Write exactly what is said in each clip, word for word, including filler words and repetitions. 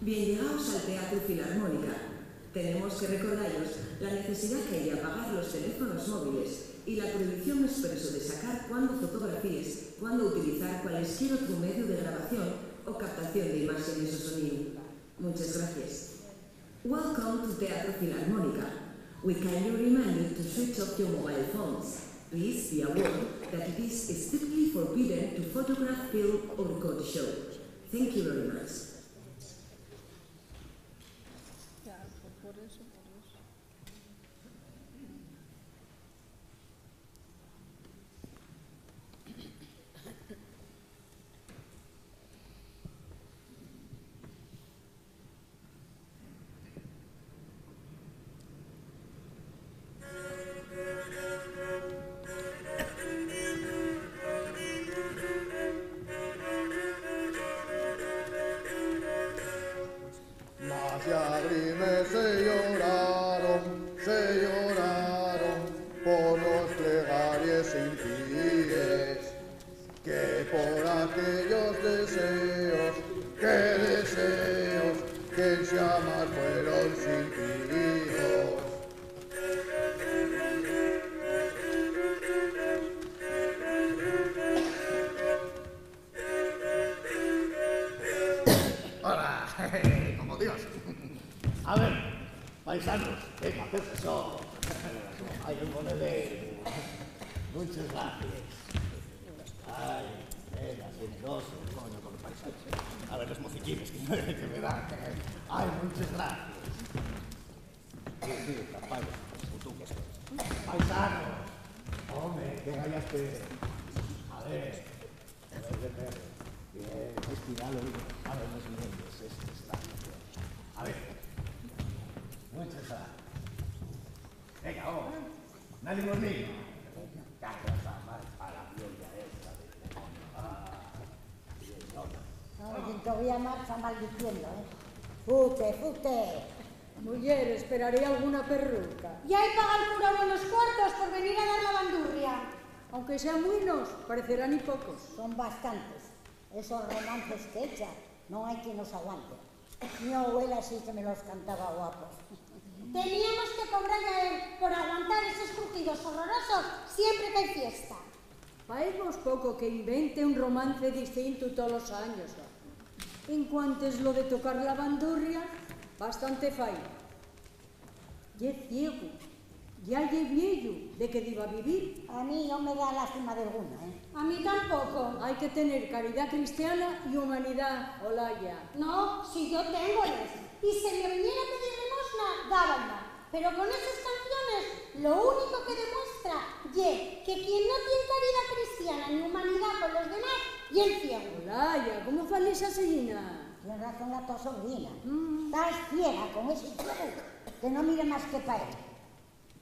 Bien llegaos al Teatro Filarmónica. Tenemos que recordaros la necesidad que hay de apagar los teléfonos móviles y la prohibición expreso de sacar cuando fotografíes, cuando utilizar cualesquier otro medio de grabación o captación de imágenes o sonido. Muchas gracias. Welcome to Teatro Filarmónica. We kindly remind you to switch off your mobile phones. Please be aware that it is strictly forbidden to photograph, film, or record the show. Thank you very much. Mas llagrimes se lloraron, se lloraron por nos plegaries impíes, que por aquellos deseos, que deseos, que enxamás fueron sintidos. Hola, como Dios. A ver, paisanos, venga, acérquese. Ay, un monedero. Muchas gracias. Ay, venga, generoso, coño, con los paisanos. A ver, los mociquines que, que me dan. Ay, muchas gracias. Sí, sí, campaña, putuques. Paisano, home, que gallaste. A ver, a ver, bien, bien. Bien, estiralo, bien. A ver, los miembros, este está. A ver. Muchas gracias. Venga, vamos. Una limosnina. Carlos Amar para la gloria esta de... Ah, bien, no. Oye, todavía marcha maldiciendo, ¿eh? Fute, fute. Muyer, esperaré alguna perruca. Ya he pagado al cura buenos cuartos por venir a dar la bandurria. Aunque sean buenos, parecerán y pocos. Son bastantes. Esos romances que echa, no hay quien los aguante. Mi abuela sí que me los cantaba guapos. Teníamos que cobrar a él por aguantar esos crujidos horrorosos siempre que hay fiesta. Faemos poco que invente un romance distintu tolos años, ¿no? En cuantes lo de tocar la bandurria, bastante fai. Ye ciegu, ya ye vieyu, ¿de qué diba vivir? A mí no me da lástima delguna, ¿eh? A mí tampoco. Hai que tener caridá cristiana y humanidá, Olaya. No, si yo téngoles. Y si me viniera a pedir limosna, dábala. Pero con eses canciones, lo único que demuestra ye que quien no tien caridá cristiana ni humanidá con los demás, ye'l ciegu. Olaya, ¿cómo fales asina? Tien razón la to sobrina. Mm. Tás ciega con ese ciegu que no mire más que pa él.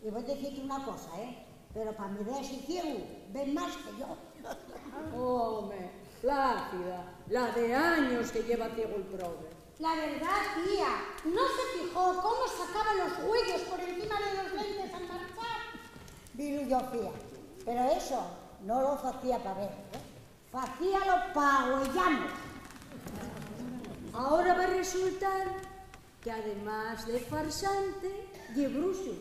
Y voi dicite una cosa, ¿eh? Pero pa mirar ese ciegu, ve más que yo. Home, Plácida, la de años que lleva ciegu el probe. La verdá, tía, ¿no se fijó cómo sacaba los güeyos por encima de los lentes al marchar? Vilo yo, fía, pero eso no lo facía pa ver, ¿eh? Facíalo pa güeyanos. Ahora va resultar que, además de farsante, ye bruxu.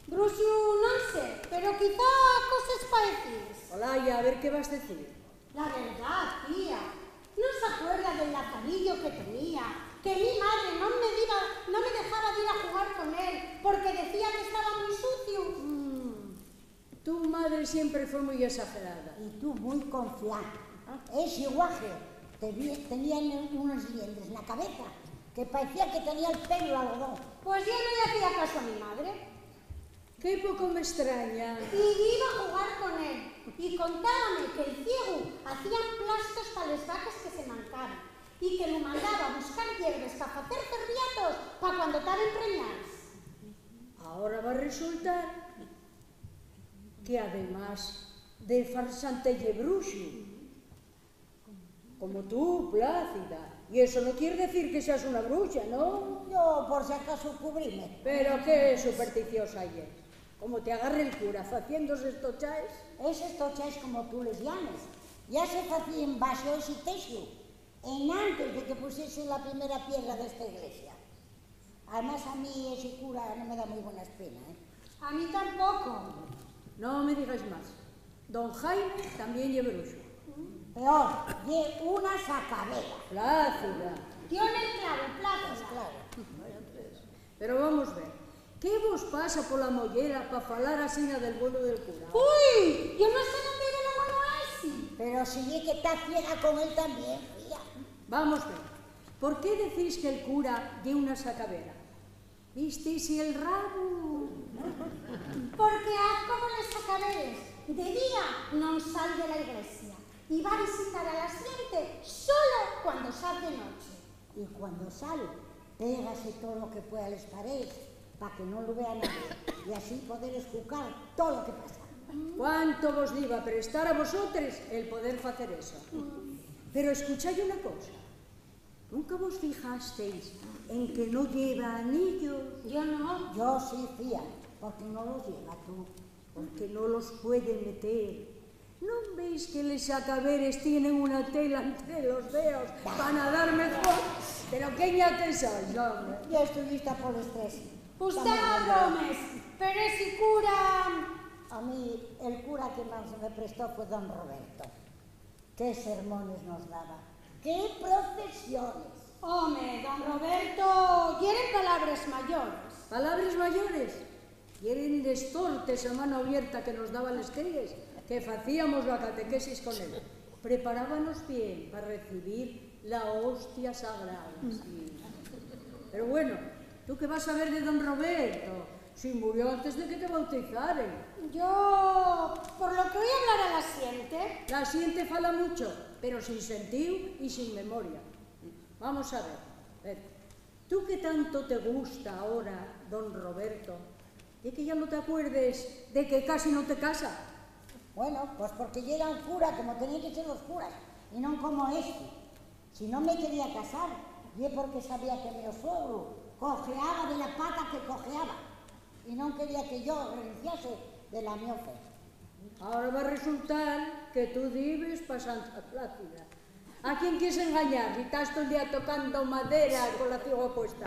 Bruxu non sé, pero quizá coses paecíes. Olaya, a ver qué vas decir. La verdá, tía, ¿no s'acuerda del lazarillo que tenía? Que mi madre non me diba, non me dejaba dir a jugar con él porque decía que estaba mui suciu. Mm. Tu madre siempre fue muy exagerada. Y tú muy confiá. Ese guaje te vi-, tenía unos liendres na cabeza que paecía que tenía el pelo algodón. Pues yo no le hacía caso a mi madre. Qué poco m'estraña. Y iba a jugar con él, y contábame que'l ciegu hacía emplastos pa les vaques que se mancaban, y que lu mandaba a buscar hierbes pa facer cerviatos pa cuando taben preñaes. Ahora va resultar que, además de farsante, ye bruxu. Como tú, Plácida. Y eso no quier decir que seas una bruxa, ¿no? Yo, por si acaso, cubrime. Pero qué supersticiosa ye. Como te agarre el cura faciendo eses tochaes. Eses tochaes, como tú les llames, ya se facíen baxo ese texu. Enantes de que pusiesen la primera piedra d'esta iglesia. Además, a mí ese cura no me da muy buena espina, ¿eh? A mí tampoco. No me digáis más. Don Jaime también ye bruxu. Peor, ye una sacabela. Plácida. Dio nel clavo, Plácida. Pues claro. Pero vamos ver, ¿qué vos pasa pola mollera pa falar asina del bueno del cura? Ui, yo no sé dónde de lo bueno a esi. Pero si ye que ta ciega con él también, fía. Vamos ver, ¿por qué decís que'l cura ye una sacabela? ¿Vistisi el rabu? Porque haz como les sacabeles, de día non sal de la iglesia, y va a visitar a la xente solo cuando sal de noche. Y cuando sal, pégase todo lo que pueda a les paredes, pa que non lo vea nadie, y así poder escucar todo lo que pasa. ¿Cuánto vos diba prestar a vosotros el poder facer eso? Pero escuchai una cosa, ¿nunca vos fijasteis en que no lleva anillos? Yo no. Yo sí, fía, porque no los lleva tú. Porque no los puede meter. ¿Non veis que les sacabeles tienen una tela entre los dedos pa nadar mejor? Pero qué ñates sois, home. Ya estoy lista por el estrés. Usted va bromes, pero ese cura... A mí, el cura que más me prestó fue don Roberto. Qué sermones nos daba, qué procesiones. Home, don Roberto, yeren palabres mayores. ¿Palabres mayores? Yeren les tortes a mano abierta que nos daba les críes, que facíamos la catequesis con él. Preparábanos bien pa recibir la hostia sagrada, sí. Pero bueno, ¿tú qué vas saber de don Roberto? Si murió antes de que te bautizaren. Yo, por lo que oí hablar a la xente. La xente fala mucho, pero sin sentíu y sin memoria. Vamos a ver, ver, ¿tú que tanto te gusta ahora don Roberto, ye que ya no t'acuerdes de que casi no te casa? Bueno, pues porque yera un cura como teníen que ser los curas, y non como este. Si non me quería casar, ye porque sabía que mi suegru cojeaba de la pata que cojeaba, y non quería que yo renunciase de la mio fe. Ahora va resultar que tú dibes pa Santa Plácida. ¿A quién quieres engañar si tas tol día tocando madera con la cigua puesta?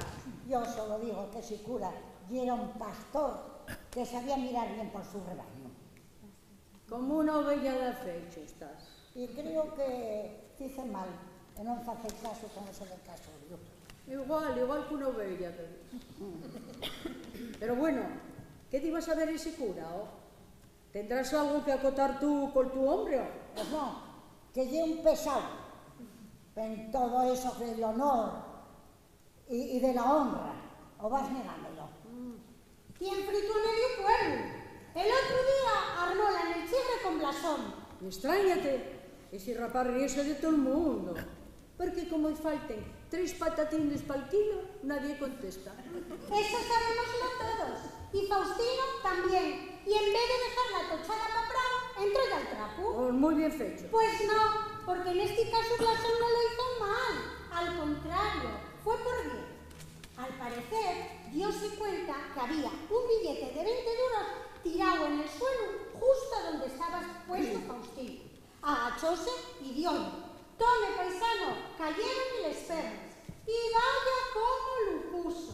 Yo solo digo que si cura yera un pastor que sabía mirar bien por su rebaño. Como una ovella de fecho estás. Y creo que hice mal en non facer caso con eso del casorio. Igual, igual que una ovella te digo. Pero bueno, ¿qué diba saber ese cura, oh? ¿Tendrás algo que acotar tú col tu hombre, oh? Pues no, que ye un pesao. En todo eso del honor y, y de la honra, o vas negándolo. Tien fritu a medio pueblu. El otru día armóla nel Chigre con Blasón. Y estráñate, esi rapaz ríese de tol mundo, porque como-y falten tres patatines pal kilo, nadie contesta. Eso sabémoslo todos. Y Faustino tamién. Y en vez de dexar la tochada pa prao, entró'l al trapu. Pues mui bien fecho. Pues no, porque nesti casu Blasón no lo hizo mal. Al contrario, fue por bien. Al parecer, dióse cuenta qu'había un billete de venti duros tiráu en el suelu, justo donde estaba puesto Faustino. Agachóse y dió'l. Tome, paisano, cayéronme les pernes. Y vaya cómo lu puso.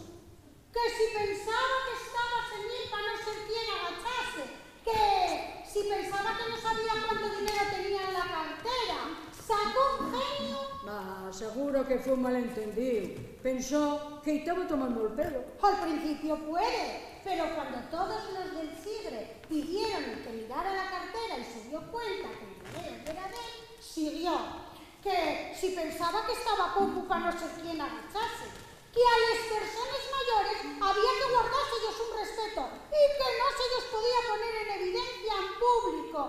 Que si pensaba que estaba semil pa no ser quien agachase, que si pensaba que no sabía cuánto dinero tenía en la cartera, sacó un genio. Bah, seguro que fue un malentendíu. Pensó que-y taba tomando'l pelo. Al principio puede, pero cuando todos los del Chigre pidieron que mirara la cartera y se dio cuenta que el dinero yera d'él, siguió. Que si pensaba que estaba poco pa no ser quien agachase, que a les persones mayores había que guardáseyos un respeto y que no se yos podía poner en evidencia en público.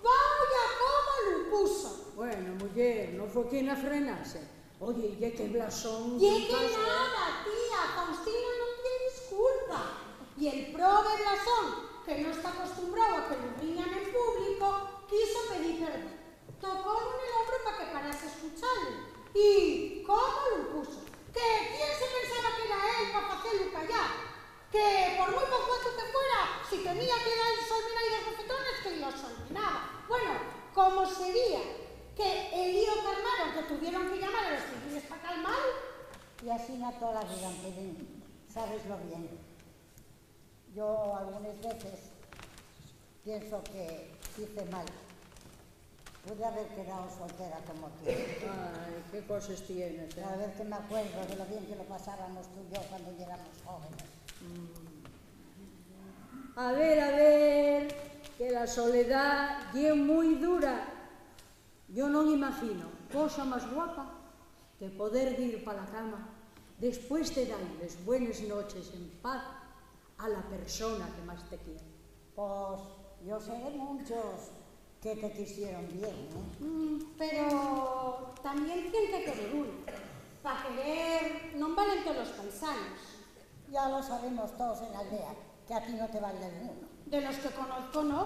Vaya cómo lu puso. Bueno, muyer, no fue quien a frenase. Oye, ye que Blasón... Ye que nada, tía, Faustino non tien disculpa. Y el probe Blasón, que no está acostumbrao a que lu riñan en público, quiso pedir perdón. Tocólu nel hombru pa que parase escuchalo. Y cómo lu puso. Que quién se pensaba que era él pa facelu callar. Que por mui pocuetu que fuera, si tenía que da-y solminaides bofetones, que-y los solminaba. Bueno, como sería Que el lío qu'armaron, que tuvieron que llamar a los civiles pa calmalo. Y asina tola vida, Angelín, sabeslo bien. Yo algunes veces pienso que hice mal. Pude haber quedao soltera como tú. Ai, qué coses tienes, eh. Cada vez que me acuerdo de lo bien que lo pasábamos tú y yo cuando yéramos jóvenes. Mm. A ver, a ver, que la soledá ye mui dura. Yo non imagino cosa más guapa que poder dir pa la cama después de dar les buenes noches en paz a la persona que más te quiere. Pos, yo sé de munchos que te quisieron bien, ¿eh? Mm, pero tamién tien que querer ún. Pa querer non valen tolos paisanos. Ya lo sabemos toos en la aldea, que a ti no te vale ninguno. De los que conozco, no.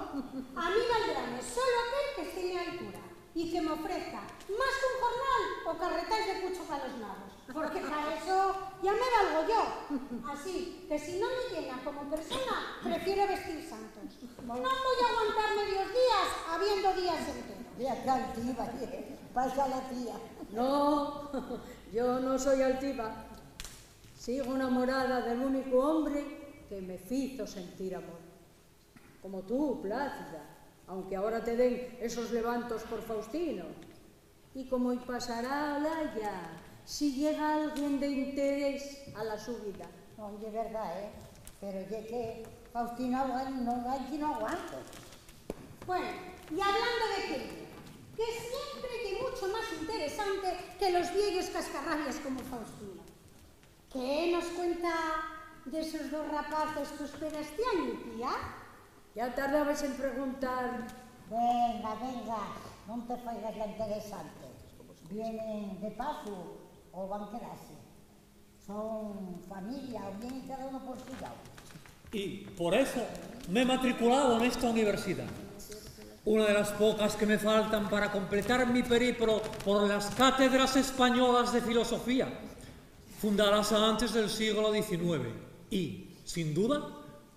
A mí valdráme solo aquel que esté a mi altura y que me ofrezca más que un jornal o carretais de pucho pa los nabos, porque pa eso ya me valgo yo. Así que si no me llena como persona, prefiero vestir santos. No voy a aguantar medios días habiendo días enteros. Mira qué altiva, pasa la tía. No, yo no soy altiva. Sigo enamorada del único hombre que me fizo sentir amor. Como tú, Plácida, aunque ahora te den esos levantos por Faustino. Y como-y pasará a Olaya si llega alguien de interés a la su vida? Non ye verdá, ¿eh? Pero ye que Faustino no hai quien no aguante. Bueno, y hablando de que llega, que siempre ye mucho más interesante que los vieyos cascarrabias como Faustino. ¿Qué nos cuenta d'esos dos rapaces que espera esti añu, tía? Ya tardabes en preguntar. Venga, venga, non te faigas la interesante. ¿Vienen de pasu o van quedase? ¿Son familia o vienen cada uno por su llau? Y por eso me he matriculado en esta universidad, una de las pocas que me faltan para completar mi periplo por las cátedras españolas de filosofía, fundadas antes del siglo diecinueve, y, sin duda,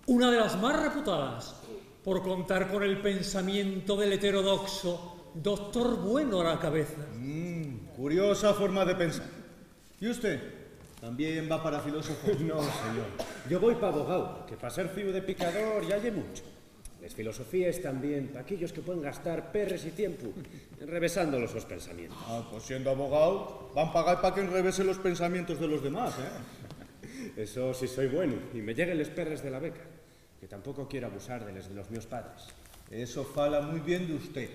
una de las más reputadas, por contar con el pensamiento del heterodoxo doctor Bueno a la cabeza. Mm, curiosa forma de pensar. ¿Y usted? ¿También va para filósofo? No, señor. Yo voy pa abogao, que pa ser fíu de picador ya ye mucho. Les filosofíes tamién pa aquellos que pueden gastar perres y tiempu enrevesando los sos pensamientos. Ah, pues siendo abogao, van pagar pa que enrevese los pensamientos de los demás, ¿eh? Eso sí soy bueno, y me lleguen les perres de la beca, que tampoco quiero abusar de les de los mios padres. Eso fala muy bien d'usté.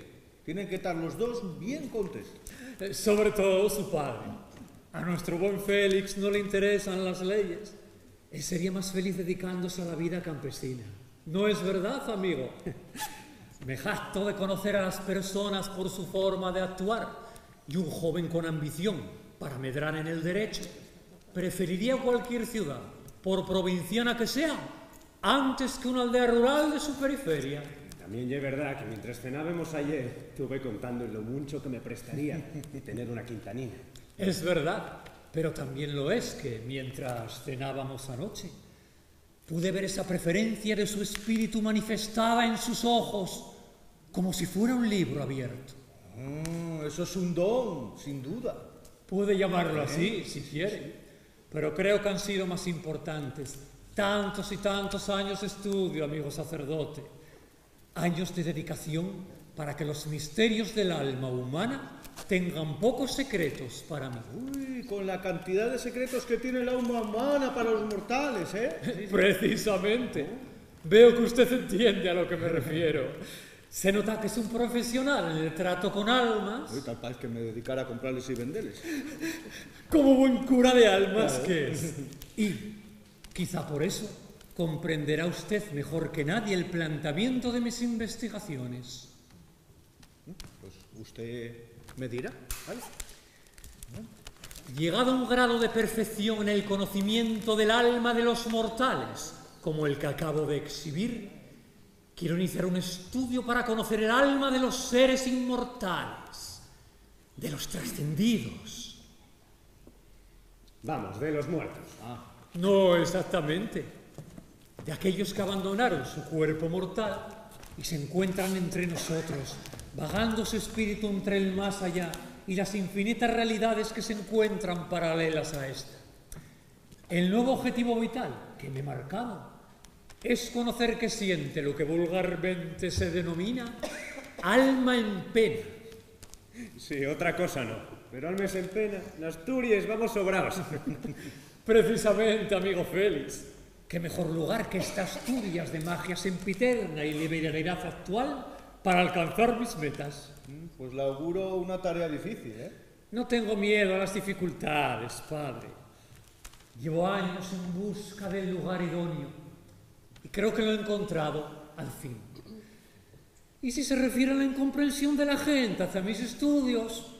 Tienen que tar los dos bien contentos. Eh, sobre todo su padre. A nuestro buen Félix no le interesan las leyes. Él sería más feliz dedicándose a la vida campesina. ¿No es verdad, amigo? Me jacto de conocer a las personas por su forma de actuar, y un joven con ambición para medrar en el derecho preferiría cualquier ciudad, por provinciana que sea, antes que una aldea rural de su periferia. Tamién ye verdá que mientres cenábemos ayer, tuve contando lo muncho que me prestaría tener una quintanina. Es verdad, pero también lo es que mientras cenábamos anoche, pude ver esa preferencia de su espíritu manifestada en sus ojos, como si fuera un libro abierto. Mm, eso es un don, sin duda. Puede llamarlo así, si quiere, pero creo que han sido más importantes tantos y tantos años de estudio, amigo sacerdote, años de dedicación para que los misterios del alma humana tengan pocos secretos para mí. Uy, con la cantidad de secretos que tiene el alma humana para los mortales, ¿eh? Sí, sí. Precisamente. Veo que usted entiende a lo que me refiero. Se nota que es un profesional en el trato con almas. Uy, tal parece que me dedicara a comprarles y venderles. Como buen cura de almas que es. Y quizá por eso comprenderá usted mejor que nadie el planteamiento de mis investigaciones. Pues usted me dirá, ¿vale? Llegado a un grado de perfección en el conocimiento del alma de los mortales, como el que acabo de exhibir, quiero iniciar un estudio para conocer el alma de los seres inmortales, de los trascendidos. Vamos, de los muertos. Ah. No exactamente. De aquellos que abandonaron su cuerpo mortal y se encuentran entre nosotros, Vagando su espíritu entre'l más allá y las infinitas realidades que se encuentran paralelas a esta. El nuevo objetivo vital que me he marcado es conocer qué siente lo que vulgarmente se denomina alma en pena. Sí, otra cosa no, pero almes en pena, n'Asturies vamos sobraos. Precisamente, amigo Félix, qué mejor lugar que esta Asturias de magia sempiterna y liberalidad actual para alcanzar mis metas. Mm, pues l'auguro una tarea difícil, ¿eh? No tengo miedo a las dificultades, padre. Llevo años en busca del lugar idóneo y creo que lo he encontrado al fin. Y si se refiere a la incomprensión de la gente hacia mis estudios,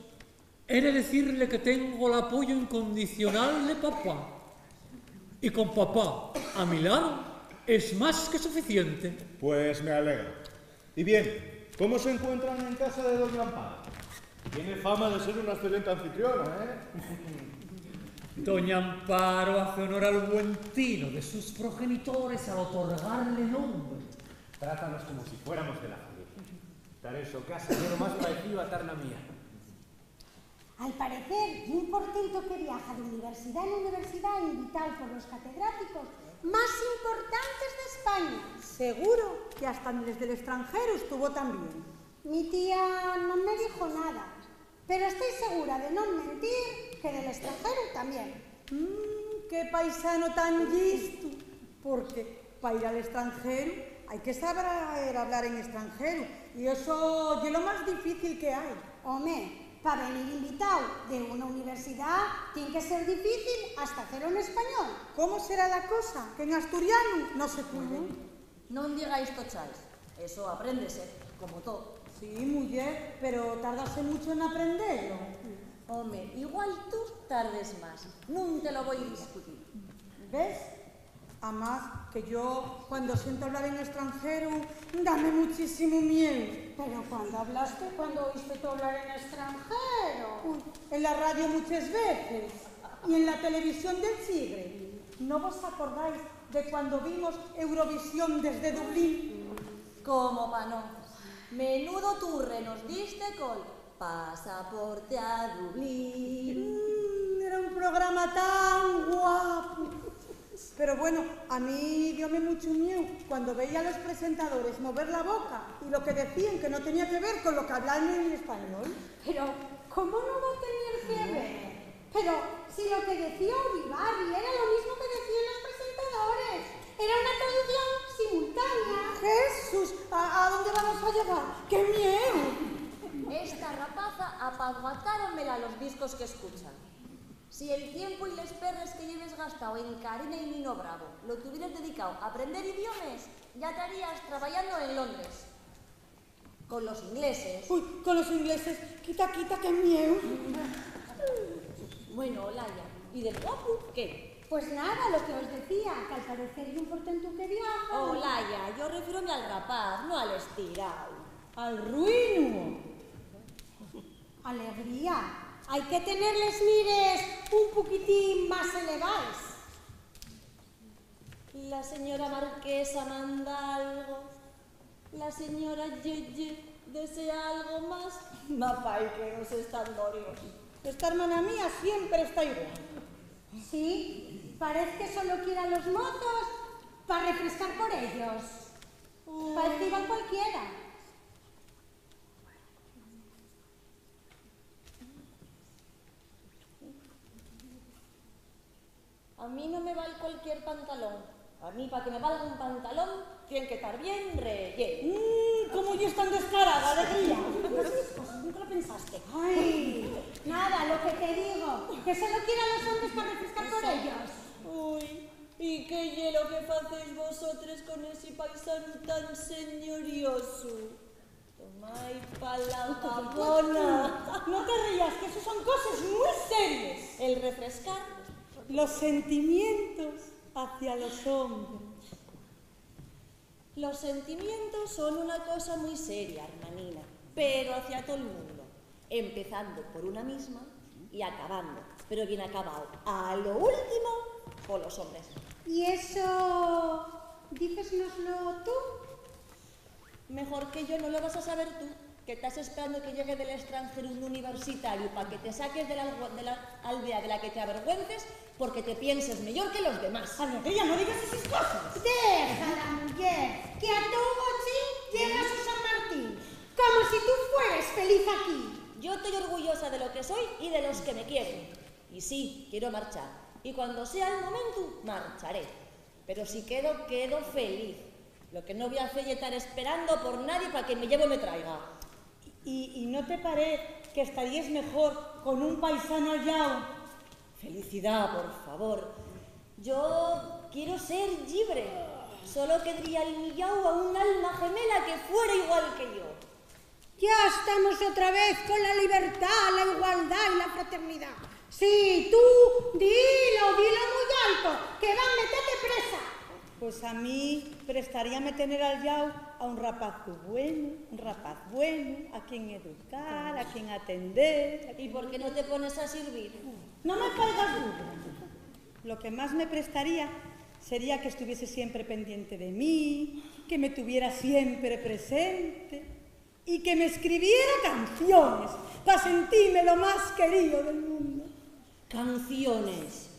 he de decirle que tengo el apoyo incondicional de papá. Y con papá a mi lado es más que suficiente. Pues me alegro. Y bien, ¿cómo se encuentran en casa de doña Amparo? Tiene fama de ser una excelente anfitriona, ¿eh? Doña Amparo hace honor al buen tino de sus progenitores al otorgarle nombre. Trátanos como si fuéramos de la familia. Tar en so casa ye lo más paecío a tar na mía. Al parecer, ye un portentu que viaja d'universidá en universidá, invitao por los catedráticos más importantes d'España. Seguro que hasta les del estranxeru estuvo tamién. Mi tía non me dijo nada, pero estoy segura de non mentir que del estranxeru tamién. Mm, qué paisano tan llistu, porque pa ir al estranxeru hai que saber hablar en estranxeru, y eso ye lo más difícil que hai. Home, pa venir invitao de una universidá tien que ser difícil hasta facelo en español. ¿Cómo será la cosa que en asturianu no se puede? Ujú. Non digáis tochais, eso apréndese, como todo. Sí, muyer, pero tárdase mucho en aprendelo. Home, igual tú tardes más, nun te lo voi discutir. ¿Ves? Amás que yo, cuando siento hablar en estranxeru, dame muchísimu mieu. Pero ¿cuándo hablaste, cuándo oíste tú hablar en estranxeru? Ui, en la radio muches veces, y en la televisión del Chigre. ¿No vos acordáis de cuando vimos Eurovisión desde Dublín? Como pa non. Menudo turre nos diste col Pasaporte a Dublín. Mm, era un programa tan guapu. Pero bueno, a mí dióme mucho mieu cuando veía a los presentadores mover la boca y lo que decían que no tenía que ver con lo que hablaban en español. Pero, ¿cómo no va a tener que ver? Pero si lo que decía Uribarri era lo mismo que decían los presentadores, era una traducción simultánea. Jesús, ¿a, a dónde vamos a llegar? ¡Qué mieu! Esta rapaza apazguatáronmela los discos que escucha. Si el tiempu y les perres que lleves gastao en Karina y Nino Bravo lo tuvieres dedicao a aprender idiomes, ya tarías trabayando en Londres. Con los ingleses. Ui, con los ingleses. Quita, quita, qué mieu. Bueno, Olaya, ¿y del guapu qué? Pues nada, lo que os decía, que al parecer ye un portentu que viaja. Olaya, yo refiérome al rapaz, no al estirao. Al ruinu. Alegría, hai que tener les mires un poquitín más elevaes. La señora marquesa manda algo. La señora Yeye desea algo más. Ma fai que los estandorios. Esta hermana mía siempre está igual. Sí, parece que solo quiere a los mozos pa refrescar por ellos. Parece igual cualquiera. A mí no me val cualquier pantalón. A mí, pa que me valga un pantalón, tien que tar bien relleno. Mm, ¿cómo yes tan descarada, Alegría? Esas cosas nunca lo pensaste. Ai, nada, lo que te digo, que solo quiere a los hombres pa refrescar por ellos. Ui, ¿y qué ye lo que facéis vosotres con esi paisanu tan señoriosu? Tomai pa la babona. No te rías, que eso son coses muy serias. El refrescar. Los sentimientos hacia los hombres. Los sentimientos son una cosa muy seria, hermanina, pero hacia todo el mundo, empezando por una misma y acabando, pero bien acabado, a lo último, por los hombres. ¿Y eso dícesnoslo tú? Mejor que yo no lo vas a saber tú. Que tas esperando que llegue del estranxeru un universitariu pa que te saques de la algu-, de la aldea de la que te avergüences porque te pienses meyor que los demás. Alegría, no digas eses coses. Déjala, muyer, que a tou bochín llegas a San Martín, como si tú fueres feliz aquí. Yo toi orgullosa de lo que soi y de los que me quieren. Y sí, quiero marchar. Y cuando sea el momentu, marcharé. Pero si quedo, quedo feliz. Lo que no voy a hacer ye tar esperando por nadie pa que me lleve o me traiga. ¿Y, y no te parez qu'estaríes mejor con un paisano al llau? Felicidá, por favor. Yo quiero ser llibre. Solo querría al mi llau a un alma gemela que fuera igual que yo. Ya estamos otra vez con la libertá, la igualdá y la fraternidá. Sí, tú, dilo, dilo mui alto, que van metete presa. Pues a mí prestaríame tener al llau a un rapazu bueno, un rapaz bueno, a quien educar, a quien atender. ¿Y por qué no te pones a servir? No me faigas burla. Lo que más me prestaría sería que estuviese siempre pendiente de mí, que me tuviera siempre presente. Y que me escribiera canciones pa sentime lo más querío del mundo. Canciones.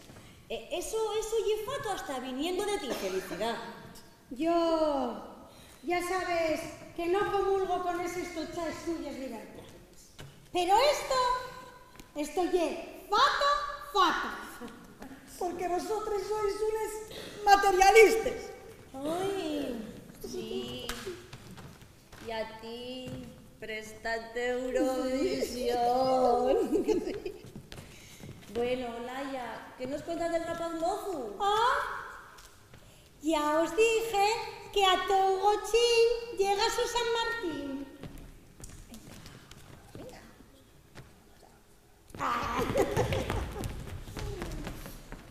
E-, eso, eso ye fato hasta viniendo de ti, Felicidá. Yo, ya sabes que no comulgo con eses tochais tuyes libertarios. Pero esto, esto ye fato, fato. Porque vosotres sois unes materialistes. Ai, sí. Y a ti, préstate Eurovisión. Bueno, Olaya, ¿qué nos cuentas del rapaz mozu? Ah, ya os dije que a tou bochín llegas a San Martín.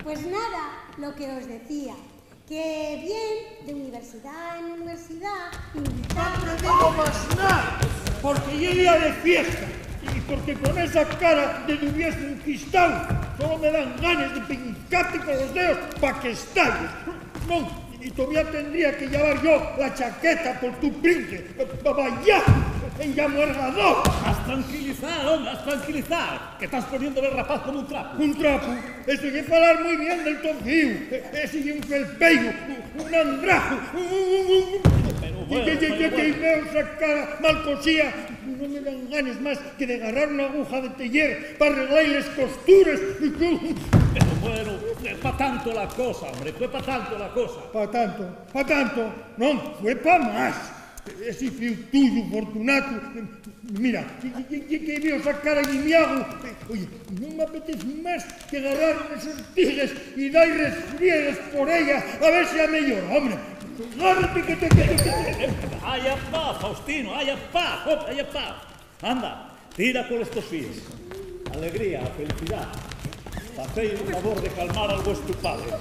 Pues nada, lo que os decía, que bien de universidá en universidá. No te digo más nada, porque ye día de fiesta, y porque con esa cara de dubiés enquistao, solo me dan ganes de pincate con los deos pa que estalles. Non, y todavía tendría que llavar yo la chaqueta por tu pringue. Vaya, ya muerga dos. Has tranquilizar, home, has tranquilizar, que tas poniendo el rapaz como un trapu. Un trapu. Eso ye falar mui bien del to fíu. E-, ese ye un felpeyu, un andraju, un, un, un, un. Pero bueno, ye, ye, pero ye, bueno. Ye, veo esa cara mal cosía. No me dan ganes más que de garrar una aguja de teyer pa arreglar les costures. Pero bueno, fue pa tanto la cosa, hombre, fue pa tanto la cosa. Pa tanto, pa tanto, non, fue pa más. Ese fíu tuyo, Fortunato, mira, ye, ye, ye, ye que veo esa cara y me hago. Oye, no me apetece más que garrar unes ortigues y dar-res friegues por ella, a ver si ameyora, hombre. Agárrate que te, que te, que te. Haya paz, Faustino, haya paz, hombre, haya paz. Anda, tira con estos pies. Alegría, felicidad. Facéis el favor de calmar al vuestro padre.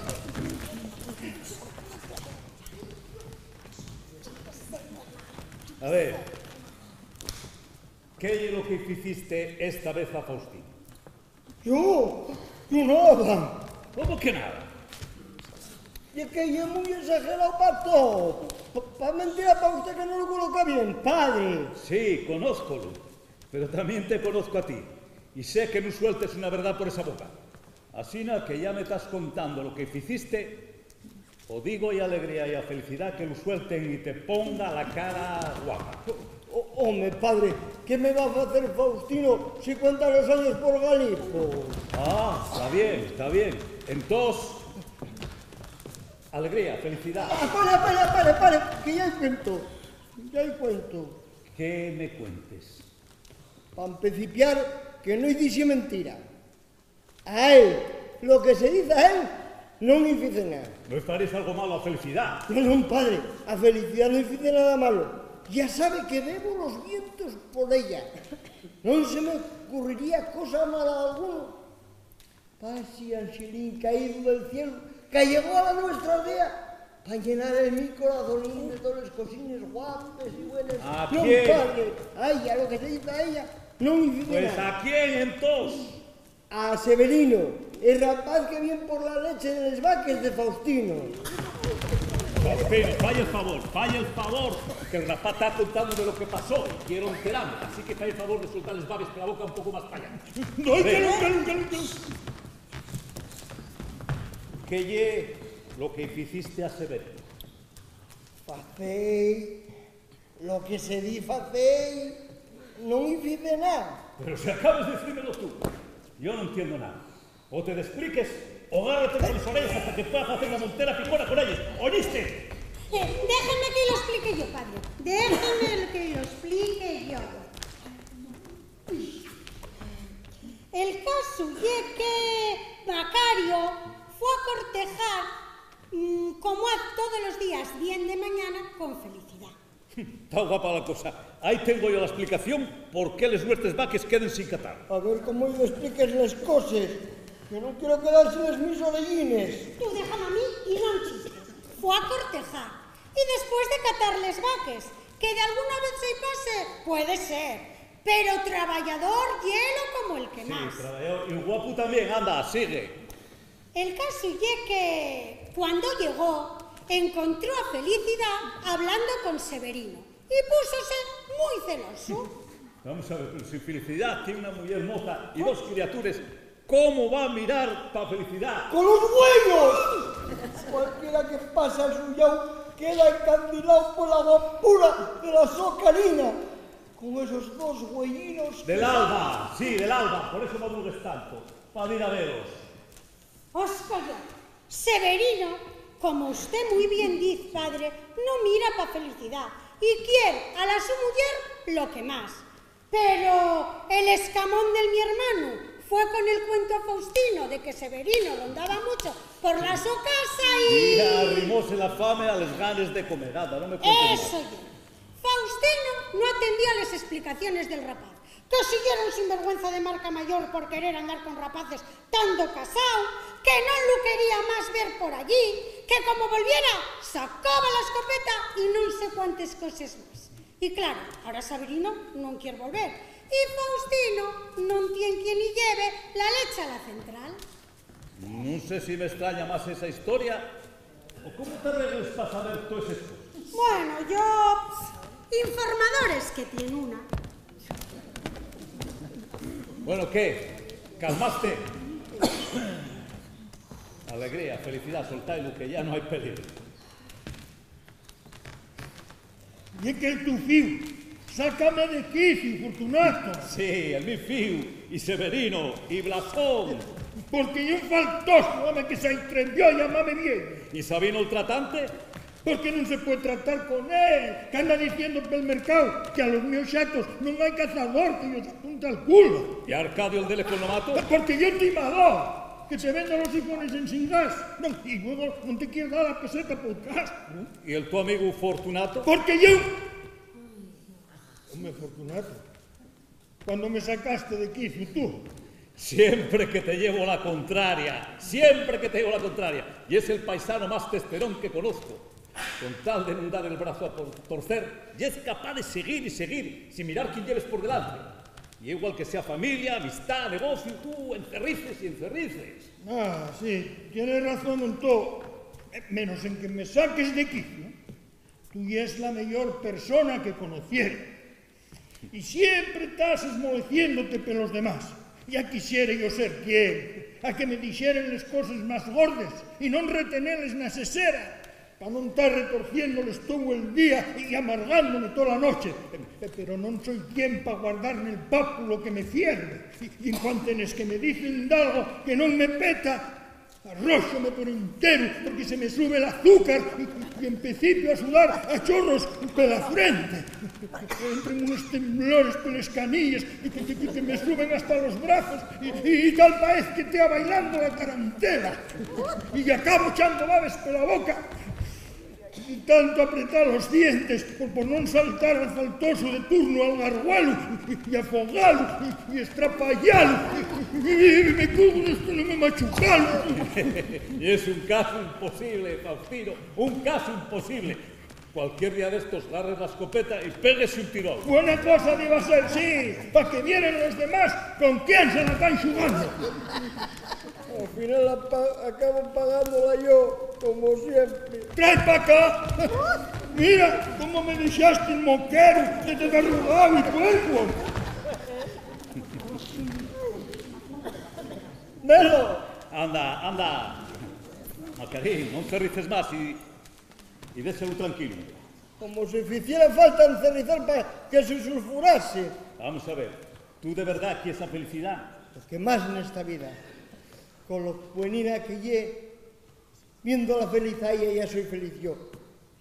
A ver, ¿qué ye lo que ficiste esta vez a Faustino? Yo, yo nada. ¿Cómo que nada? Ye que ye mui esagerao pa todo. Pa, pa mentira pa usté que no lo coloca bien, padre. Sí, conózcolo. Pero tamién te conozco a ti. Y sé que nun sueltes una verdá por esa boca. Asina que ya me tas contando lo que ficiste, o digo-y a Alegría y a Felicidá que lu suelten y te ponga la cara guapa. O-, home, padre, ¿qué me va facer Faustino si cuenta los años por galipo? Ah, ta bien, ta bien. Entós, Alegría, Felicidá. Ah, pare, pare, pare, pare, que ya-y cuento, ya-y cuento. ¿Qué me cuentes? Pa empecipiar, que no-y dixi mentira. A él, lo que se diz a él, non-y fice nada. ¿No estaríes algo malo a Felicidá? Non, non, padre, a Felicidá no-y fice nada malo. Ya sabe que debo los vientos por ella. Non se m'ocurriría cosa mala alguna. Pasi, Anxelín, caídu del cielu, cayegó a la nuestra aldea pa llenar el mi corazonín de toles cosines guapes y buenes. ¿A quién? Non, padre, a ella, lo que se diz a ella, non-y fice nada. Pues, ¿a quién, entós? A Severino, el rapaz que vien por la leche de les vaques de Faustino. Pero fai el favor, fai el favor, que'l rapaz ta contándome lo que pasó y quiero enterame, así que fai el favor de soltar les babes per la boca un poco más p'allá. No, que nun, que nun, que nun, que nun. ¿Qué ye lo que ficiste a Severino? Facéi lo que se di facéi, non fice nada. Pero si acabes de dicímelo tú, yo no entiendo nada. O te despliques, o gárrate poles orelles hasta que pueda facer una montera picona con elles. ¿Oyiste? Eh, déjeme que lo explique yo, padre. Déjeme que lo explique yo. El casu ye que Macario fue a cortejar, mm, como a todos los días, diez de mañana, con Felicidad. Ta guapa la cosa. Ahí tengo yo la explicación por qué les nuestres vaques queden sin catar. A ver cómo-y despliques les coses, que non quiero quedar sin les mis orellines. Tú déjame a mí y non chistes. Fue a cortejar y después de catar les vaques, que d'alguna vez se-y pase, puede ser, pero trabayador yelo como el que más. Sí, trabayador. Y guapu también, anda, sigue. El casu ye que, cuando llegó, encontró a Felicidá hablando con Severino y púsose mui celosu. Vamos a ver, pero si Felicidá tien una muyer moza y dos criatures, ¿cómo va a mirar pa Felicidá? ¡Con los güeyos! Cualquiera que pasa al su llau queda encandilao pola guapura de la so Karina, con esos dos güeyinos que... Del Alba, sí, del Alba, por eso madrugues tanto, pa dir a velos. Óscar, Severino, como usté mui bien diz, padre, no mira pa Felicidá y quier a la so muyer lo que más. Pero el escamón del mi hermanu fue con el cuento a Faustino de que Severino rondaba mucho por la so casa y... Y arrimóse la fame a les ganes de comer. Anda, no me cuentes más. Eso ye. Faustino no atendía a les explicaciones del rapaz, que si yera un sinvergüenza de marca mayor por querer andar con rapaces tando casao, que non lu quería más ver por allí, que como volviera sacaba la escopeta y non sé cuántes coses más. Y claro, ahora Severino non quier volver, y Faustino non tien quien-y lleve la leche a la central. Nun sé si m'estraña más esa historia o cómo t'arregles pa saber toes eses coses. Bueno, yo, informadores que tien una. Bueno, ¿qué? ¿Calmaste? Alegría, Felicidá, soltáilu, que ya no hai peligro. Ye que'l tu fíu. Sácame de quiciu, Fortunato. Sí, el mi fíu, y Severino, y Blasón. Porque ye un faltosu, home, que s'entrevió a llamame vieyu. ¿Y Sabino el tratante? Porque nun se puede tratar con él, qu'anda diciendo pel mercáu que a los mios xatos non hai cazador que yos apunta al culo. ¿Y Arcadio el del economato? Porque ye un timador, que te vende los iPhones ensin gas. Non, y luego non te quiere dar la peseta pol gas. ¿Y el tu amigu Fortunato? Porque ye un... Home, Fortunato, ¿cuándo me sacaste de quiciu, tú? Siempre que te llevo la contraria, siempre que te llevo la contraria. Y es el paisano más testerón que conozco. Con tal de nun dar el brazo a por-, torcer, y es capaz de seguir y seguir, sin mirar quién lleves por delante. Y igual que sea familia, amistá, negocio, tú encerrices y encerrices. Ah, sí, tienes razón en todo, menos en que me saques de quiciu. Tú yes la meyor persona que conociere. Y siempre tas esmoleciéndote pelos demás. Ya quisiere yo ser quien, a que me dixeren les coses más gordes y non reteneles na sesera, pa non tar retorciéndoles tou el día y amargándome tola noche. Eh, pero non soi quien pa guardar nel papu lo que me fierve. Y, y en cuanto nes que me dicen dalgo que non me peta, arróxome por enteru, porque se me sube l'azúcar y, y empecipio a sudar a chorros pela frente. Entren unos temblores peles canilles que, que, que, que me suben hasta los brazos y, y, y tal paez que tea bailando la tarantela. Y acabo echando babes pela boca. Y tanto apretar los dientes por, por non saltar al faltoso de turno, al gargualu, y, y afogalu, y, y estrapayalu, y, y, y me cubo d'esto, non me machucalu. Y es un caso imposible, Faustino, un caso imposible. Cualquier día d'estos, garres la escopeta y péguese un tiro a otru. Buena cosa diba ser, sí, pa que vieren los demás con quién se la tán xugando. Al final la pa-, acabo pagándola yo, como siempre. ¡Trai pa acá! Mira cómo me dexaste el moqueru que te arrugado y puerco. ¡Velo! Anda, anda. Macarín, non te rices más y, y déxalu tranquilo. Como si ficiera falta encerrizar pa que se sulfurase. Vamos a ver, ¿tú de verdad quies a felicidá? Lo que más nesta vida. Con lo buenina que ye, viéndola feliz a ella, ya soi feliz yo.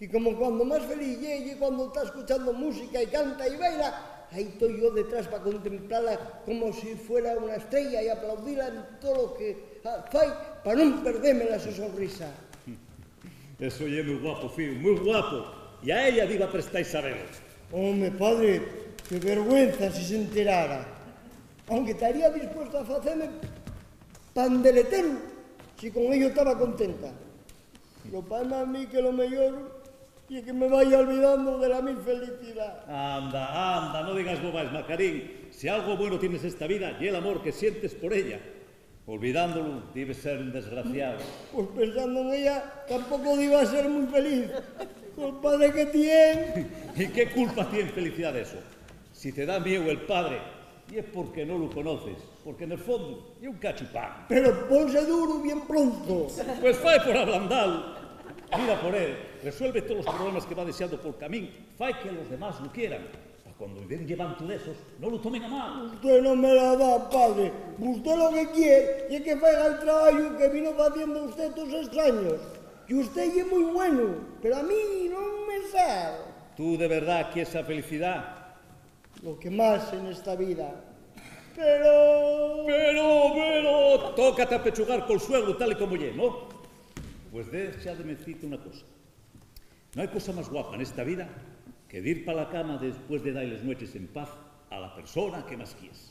Y como cuando más feliz ye, ye cuando ta escuchando música y canta y baila, ahí toi yo detrás pa contemplala como si fuera una estrella y aplaudila en todo lo que, ah, fai, pa nun perdeme la so sonrisa. Eso ye mui guapo, fíu, mui guapo. Y a ella diba prestar-y sabelo. Home, padre, qué vergüenza si se enterara. Aunque taría dispuesto a faceme pandeletero si con ello taba contenta. Lo paema a mí que lo meyor ye que me vaya olvidando de la mi felicidá. Anda, anda, no digas bobaes, Macarín. Si algo bueno tienes esta vida, ye l'amor que sientes por ella. Olvidándolu, dibes ser un desgraciao. Pues pensando en ella, tampoco diba ser mui feliz col padre que tien. ¿Y qué culpa tien felicidá d'eso? Si te da mieu el padre, ye porque no lu conoces, porque nel fondo ye un cachupán. Pero ponse duru bien pronto. Pues fai por ablandalo. Mira por él, resuelve tolos problemas que va dexando pol camín, fai que los demás lu quieran. Pa cuando-y venga un llevantu d'esos, no lu tomen a mal. Usté no me la da, padre. Usté lo que quier ye que faiga el trabayu que vino faciendo usté todos estos años. Y usté ye mui bueno, pero a mí non me sal. ¿Tú de verdad quies a felicidá? Lo que más en esta vida. Pero... Pero, pero, tócate apechugar col suegru tal y como ye, ¿no? Pues dexa de decirte una cosa. No hai cosa más guapa nesta vida que dir pa la cama después de da-y les nueches en paz a la persona que más quies.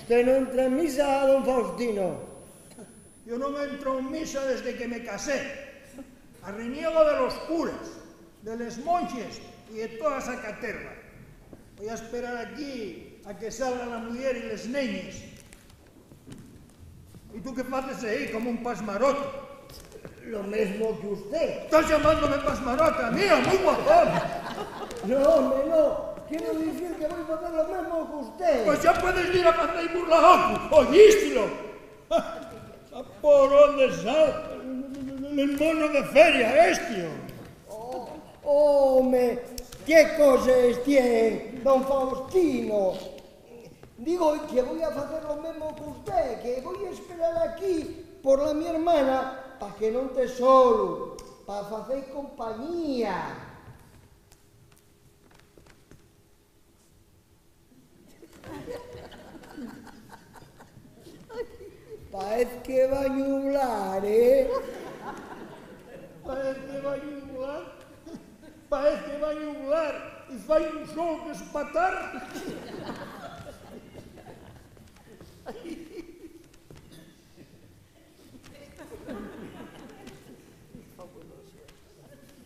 Usté no entra en misa, don Faustino. Yo non entro en misa desde que me casé. Arreniego de los curas, de les monxes y de toda esa caterva. Voi a esperar aquí a que salga la muyer y les neñes. ¿Y tú qué faces ehí como un pasmarote? Lo mesmo que usté. ¿Estás llamándome pasmarote a mí, a mui guapón? No, home, no. Quiero dicir que voi facer lo mesmo que usté. Pues ya puedes ir a facer burla a ocu, ¿oyístilo? ¿A por dónde sal el mono de feria, esti? Oh, home, qué coses tien don Faustino. Digo que voi a facer lo mesmo que usté, que voi esperar aquí por la mi hermana pa que non te solu, pa facer compañía. Paez que va a ñublar, ¿eh? Paez que va a ñublar. Paez que va a ñublar y fai un sol que espatar.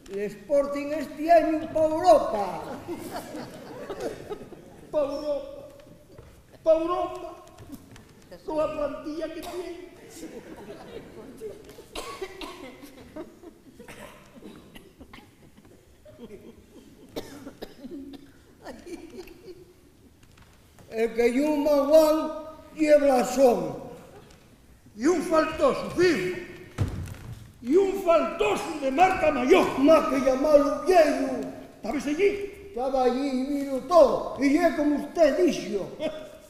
L'Sporting esti añu pa Europa. Pa Europa. Pa Europa. Con la plantilla que tien. El que ye un maguán ye blasón. Faltosu, fijo. Y un faltosu de marca mayor. Más que llamalu vieyu. ¿Tabes allí? Taba allí y vilo todo. Y ye como usted dixo.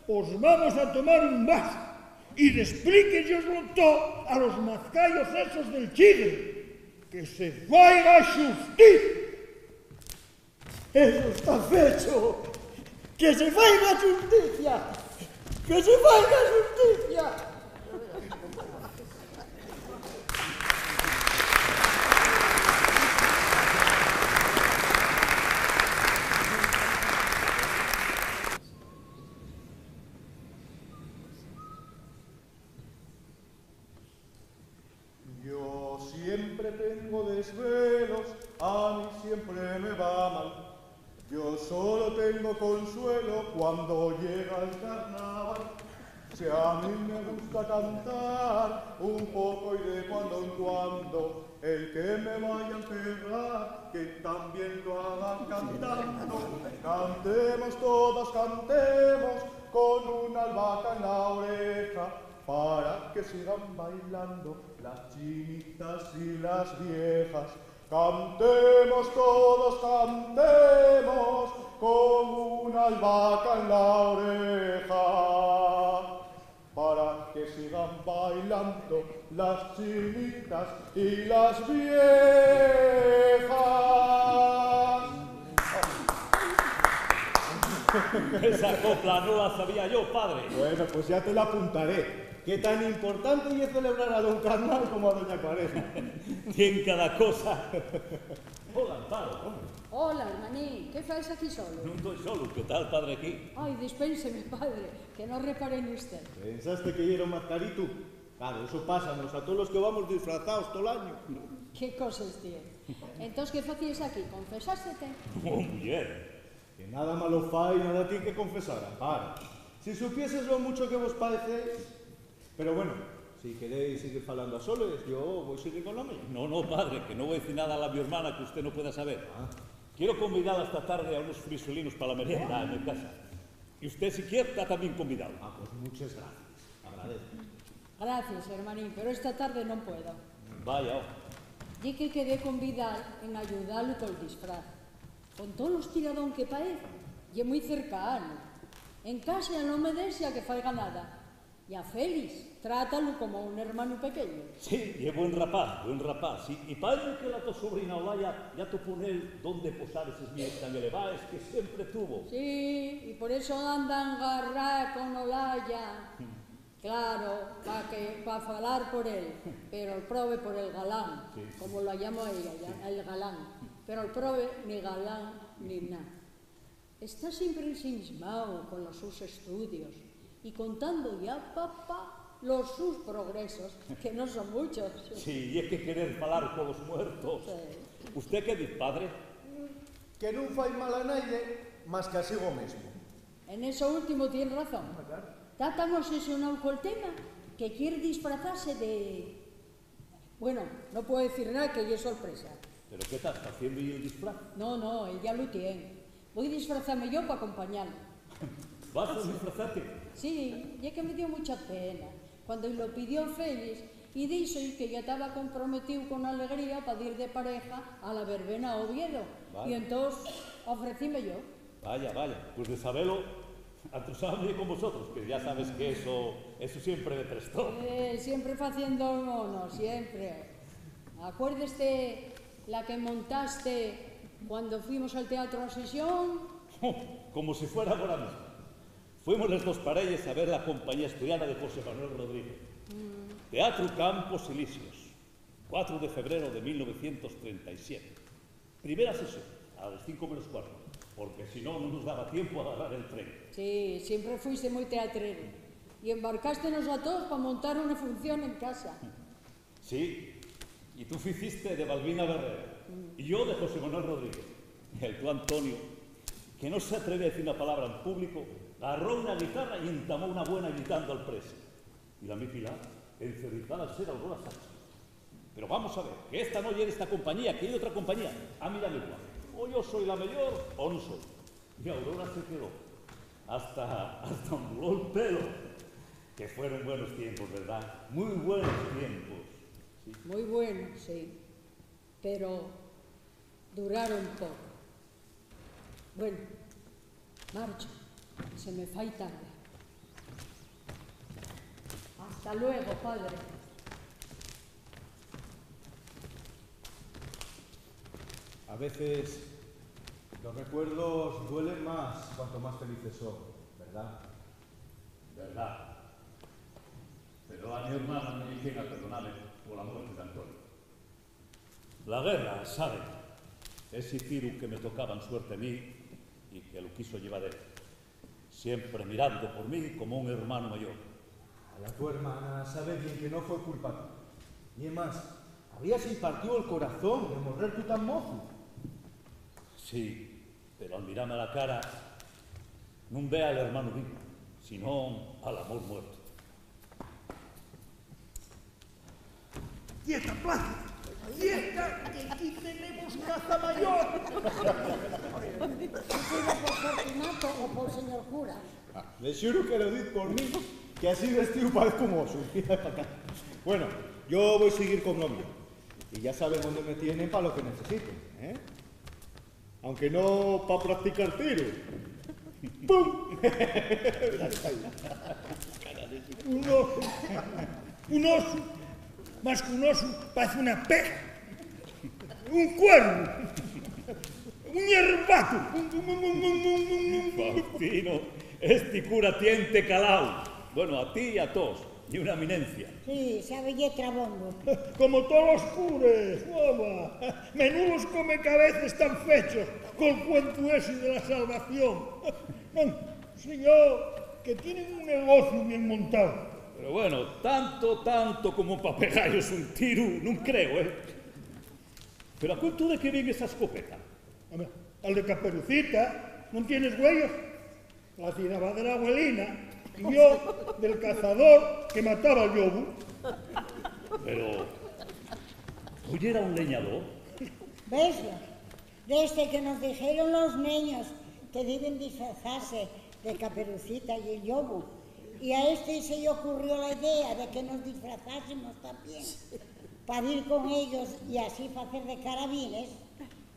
Pos vamos a tomar un vaso y desplíqueyoslo to a los mazcayos esos del Chigre. Que se faiga xusticia. Eso está fecho. Que se faiga xusticia. Que se faiga xusticia. Yo siempre tengo desvelos, a mí siempre me va mal. Yo solo tengo consuelo cuando llega el carnaval. Si a mí me gusta cantar un poco y de cuando en cuando, el que me vaya a enterrar, que también lo haga cantando. Cantemos todos, cantemos con una albahaca en la oreja, para que sigan bailando las chinitas y las viejas. Cantemos todos, cantemos con una albahaca en la oreja, para que sigan bailando las chinitas y las viejas. Esa copla no la sabía yo, padre. Bueno, pues ya te la apuntaré. Que tan importante ye celebrar a don Carnal como a doña Cuaresma. Tien cada cosa. Hola, Amparo, home. Hola, hermanín. ¿Qué faes aquí solo? Nun toi solu. ¿Qué tal, padre, aquí? Ay, dispénseme, padre, que no reparé en usted. ¿Pensaste que yera un mazcaritu? Claro, eso pásanos a tolos que vamos disfrazaos tol añu. ¿Qué coses tien? Entós, ¿qué facíes aquí? ¿Confesástete? No, muyer. Que nada malo fai, nada tien que confesar, Amparo. Si supieses lo mucho que vos paecéis. Pero bueno, si queréis seguir falando a soles, yo voi seguir con lo mío. No, no, padre, que no voi dicir nada a la mi hermana que usté no pueda saber. Ah. Quiero convidala esta tarde a unos frisuelinos pa la merienda en mi casa. Y usté, si quier, ta tamién convidao. Ah, pues muches gracies. Agradezco. Gracies, hermanín, pero esta tarde non puedo. Vaya, oh. Ye que quedé convidar en ayudalu col disfraz. Con tolos tiradón que paez, ye mui cercanu. En casa non me dexa que faiga nada. Y a Félix, trátalu como un hermanu pequeño. Sí, ye buen rapaz, buen rapaz, sí. Y paezme que la to sobrina Olaya ya topó nel dónde posar eses miles tan elevaes que siempre tuvo. Sí, y por eso anda engarrá con Olaya. Mm. Claro, pa que, pa falar por él, pero'l probe por el galán, sí, sí, como lo llamo ella, ya, sí, el galán. Pero'l probe ni galán ni na. Está siempre ensimismao con los sus estudios y contando ya, papá, los sus progresos, que no son muchos. Sí, y es que querer falar con los muertos. Sí. ¿Usted qué diz, padre? Que nun fai mal a naide más que a sigo mesmo. En eso último tien razón. Ah, claro. Ta tan obsesionao col tema que quier disfrazase de... Bueno, no puedo dicir nada, que ye sorpresa. ¿Pero qué tas faciendo-y el disfraz? No, no, él ya lu tien. Voi disfrazame yo pa acompañalo. ¿Vas a disfrazarte? Sí, ye que me dio mucha pena cuando lo pidió Félix y dixo-y que ya taba comprometíu con Alegría pa dir de pareja a la verbena a Oviedo. Vale. Y entós ofrecíme yo. Vaya, vaya, pues de sabelo, atosábame con vosotros, que ya sabes que eso, eso siempre me prestó. Eh, siempre faciendo el mono, siempre. Acuérdeste la que montaste cuando fuimos al Teatro Ascensión. Como si fuera agora mismo. Fuimos les dos parelles a ver la compañía asturiana de José Manuel Rodríguez. Mm. Teatro Campos Elíseos, cuatro de febrero de mil novecientos treinta y siete. Primera sesión, a les cinco menos cuarto, porque si no, no nos daba tiempo a agarrar el tren. Sí, siempre fuiste muy teatrero. Y embarcástenos a todos pa montar una función en casa. Sí, y tú ficiste de Balbina Guerrero, mm, y yo de José Manuel Rodríguez. El tu Antonio, que no se atreve a decir una palabra en público, agarró una guitarra y entamó una buena gritando al presi. Y la mi Pilar, encerrizada al ser Aurora Sánchez. Pero vamos a ver, que esta no ye d'esta compañía, que ye d'otra compañía. Ah, mira, mira, o yo soi la meyor o nun soi. Y Aurora se quedó. Hasta, hasta onduló'l pelo. Que fueron buenos tiempos, ¿verdad? Muy buenos tiempos. Sí. Muy buenos, sí. Pero duraron poco. Bueno, marcho, se me fai tarde. Hasta luego, padre. A veces los recuerdos duelen más cuanto más felices son, ¿verdad? Verdad. Pero a mi hermana no lle quien a perdoname pola muerte d'Antonio. La guerra, sabe, esi tiru que me tocaba en suerte a mí y que lo quiso llevar él, siempre mirando por mí como un hermano mayor. A la tu hermana sabe bien que no fue culpa tuya. Y es más, habríase partido el corazón de morrer tú tan mozu. Sí, pero al mirame a la cara, nun ve al hermano vivo, sino al amor muerto. ¡Quieta, Plácido! ¡Quieta, que aquí tenemos caza mayor! ¿Decido por Fortunato o por señor cura? Ah, le xuru que lo diz por mí, que así vestíu parezco un osu. Mira pa acá. Bueno, yo voi siguir con novia. Y ya saben dónde me tienen pa lo que necesiten, ¿eh? Aunque no pa practicar tiru. ¡Pum! Un osu, un osu, más que un osu, parece una pega. Un cuervu, un hierbato. Faustino, esti cura tiente caláu. Bueno, a ti y a toos. Ye una eminencia. Sí, sabe ye trabondo. Como tolos cures, boba. Menudos comecabeces tán fechos col cuentu esi de la salvación. Non, señor, que tienen un negociu bien montao. Pero bueno, tanto, tanto como pa pegallos un tiru, nun creo, ¿eh? Pero a cuentu de qué vien esa escopeta? Home, al de Caperucita, ¿non tienes güeyos? La cinaba de la abuelina, y yo del cazador que mataba al llobu. Pero, ¿no yera un leñador? Veslo, desde que nos dijeron los neños que diben disfrazase de Caperucita y el llobu, y a este se lle ocurrió la idea de que nos disfrazásemos también, pa dir con ellos y así facer de carabines,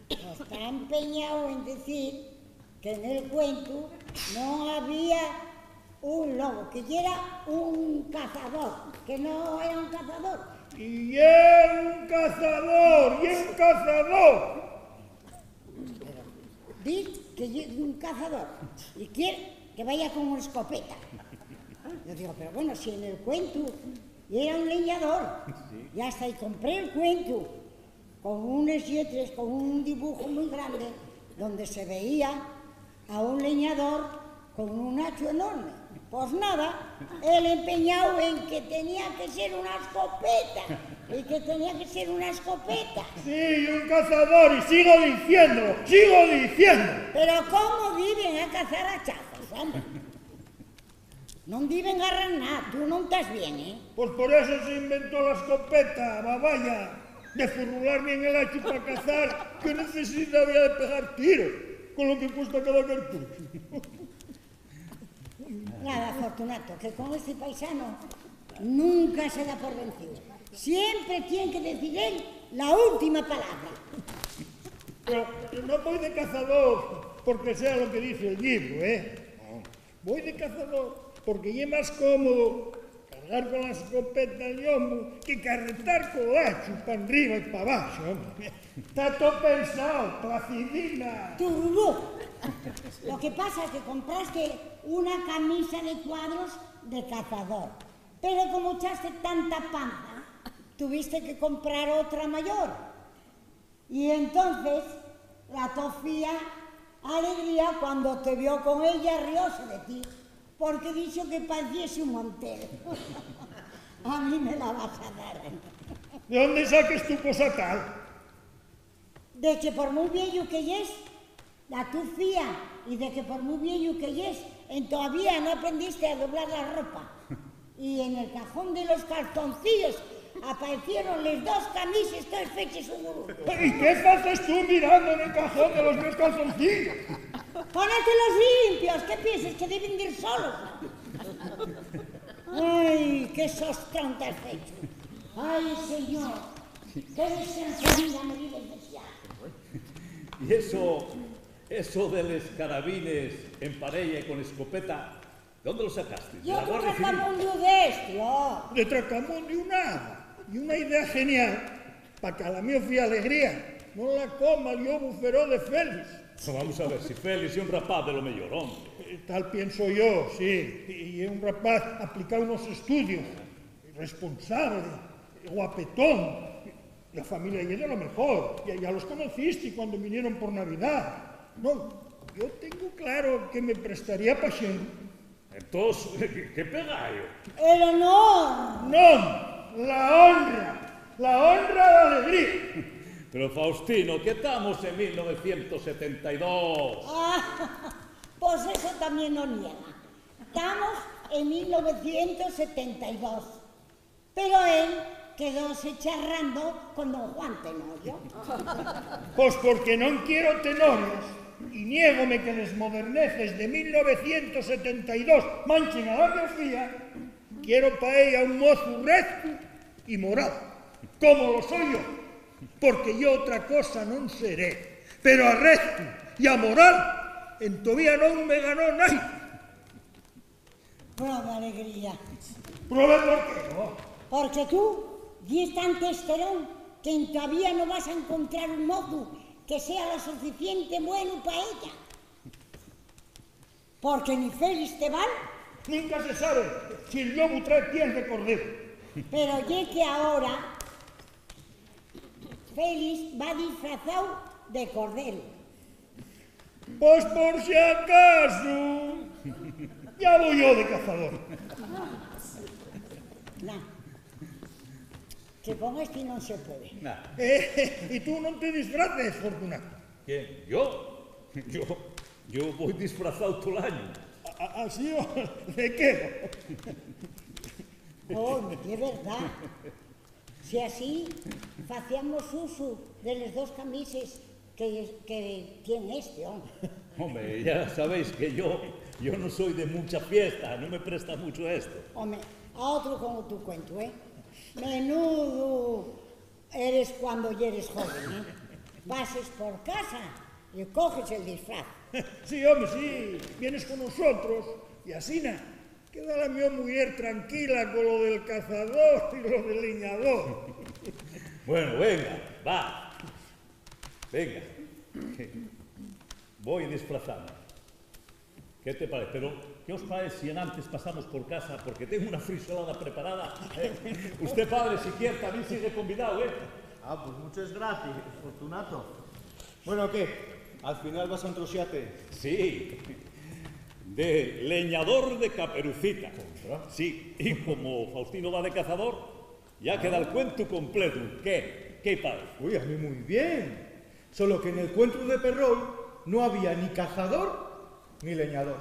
pues ta empeñáu en dicir que nel cuentu non había un lobo, que yera un cazador, que non era un cazador. Y ye un cazador, ye un cazador. Pero di que ye un cazador y quier que vaya con una escopeta. Yo digo, pero bueno, si en el cuentu yera un leñador, sí, ya está, y compré el cuentu con unes lletres, con un dibujo muy grande, donde se veía a un leñador con un hachu enorme. Pues nada, él empeñáu en que tenía que ser una escopeta, y que tenía que ser una escopeta. Sí, y un cazador, y sigo diciéndolo, sigo diciendo. Pero ¿cómo diben a cazar hachazos, hombre? Non diben garrar nada, tú non tas bien, ¿eh? Pues por eso se inventó la escopeta, babaya, de furrular bien el hachu pa cazar, que necesidad había de pegar tiros, con lo que cuesta cada cartucho. Nada, Fortunato, que con este paisano nunca se da por vencido. Siempre tiene que decir él la última palabra. Pero no voy de cazador porque sea lo que dice el libro, ¿eh? Voi de cazador porque ye más cómodo cargar con la escopeta al llombu que carretar col hachu pa enriba y pa baxo, home. Ta to pensao, Placidina. Tururú. Lo que pasa es que compraste una camisa de cuadros de cazador, pero como echaste tanta panza, tuviste que comprar otra mayor. Y entonces la to fía Alegría, cuando te vio con ella, rióse de ti, porque dixo que parecíes un montel. A mí me la vas a dar. ¿De dónde saques tú cosa tal? De que por muy vieyu que yes, la tu fía, y de que por muy vieyu que yes, en todavía no aprendiste a doblar la ropa. Y en el cajón de los calzoncillos aparecieron les dos camises toes feches un grupo. ¿Y qué faces tú mirando en el cajón de los meus calzoncillos? Ponételos limpios, ¿qué pienses, que deben dir solos? Ai, qué sostrón t'has fecho. Ai, señor, qué descansadina me dides de fiar. Y eso, eso de les carabines en pareya y con escopeta, ¿de dónde lo sacaste? ¿De la Guardia Civil? Yo, tu tracamundiu d'esti, oh. De tracamundiu nada. Y una idea genial pa que a la mio fía Alegría non la coma el llobu feroz de Félix. Vamos a ver, si Félix ye un rapaz de lo meyor, hombre. Eh, tal pienso yo, sí. Y, y ye un rapaz aplicao nos estudios, responsable, guapetón. La familia ye de lo mejor. Ya, ya los conocisti cuando vinieron por Navidad. Non, yo tengo claro que me prestaría pa xelu. Entós, ¿qué, qué pegayo? El honor. Non, la honra, la honra d'Alegría. Pero, Faustino, que tamos en mil novecientos setenta y dos. Ah, pos eso tamién lo niega. Tamos en mil novecientos setenta y dos. Pero él quedóse charrando con don Juan Tenorio. Pos porque non quiero tenorias y niégome que les moderneces de mil novecientos setenta y dos manchen a la mio fía, quiero pa ella un mozu rezu y moral, como lo soi yo, porque yo otra cosa non seré, pero a rezu y a moral entovía non me ganó nai. Proba, Alegría. Proba, ¿por qué no? Porque tú yes tan testerón que entovía no vas a encontrar un mozu que sea lo suficiente bueno pa ella. Porque ni Félix te val. Nunca se sabe si el llobu trae piel de cordero. Pero ye que ahora Félix va disfrazao de cordero. Pos por si acaso, ya voi yo de cazador. Na, que con esti non se puede. Nah. Eh, y tú non te disfraces, Fortunato. ¿Quién? ¿Yo? Yo, yo voi disfrazao tol añu. A-, a-, ¿así o de qué? Oh, ye verdá. Si así, faciamos usu de les dos camises que, que tien este, home. Home, ya sabéis que yo, yo no soy de mucha fiesta, no me presta mucho esto. Home, a otru con tu cuentu, ¿eh? Menudu eres cuando yeres joven, ¿eh? Pases por casa y coges el disfraz. Sí, home, sí, vienes con nosotros y asina queda la mio muyer tranquila con lo del cazador y lo del leñador. Bueno, venga, va. Venga. Voi disfrazame. ¿Qué te parece? Pero, ¿qué os parece si enantes pasamos por casa? Porque tengo una frisolada preparada, ¿eh? Usted, padre, si quier, también sigue convidado, ¿eh? Ah, pues muchas gracias, Fortunato. Bueno, ¿qué? Al final vas a entroxate. Sí, de leñador de Caperucita. ¿Contra? Sí, y como Faustino va de cazador, ya queda el cuentu completu. ¿Qué? ¿Qué parece? Uy, a mí muy bien. Solo que en el cuentu de Perrol no había ni cazador ni leñador.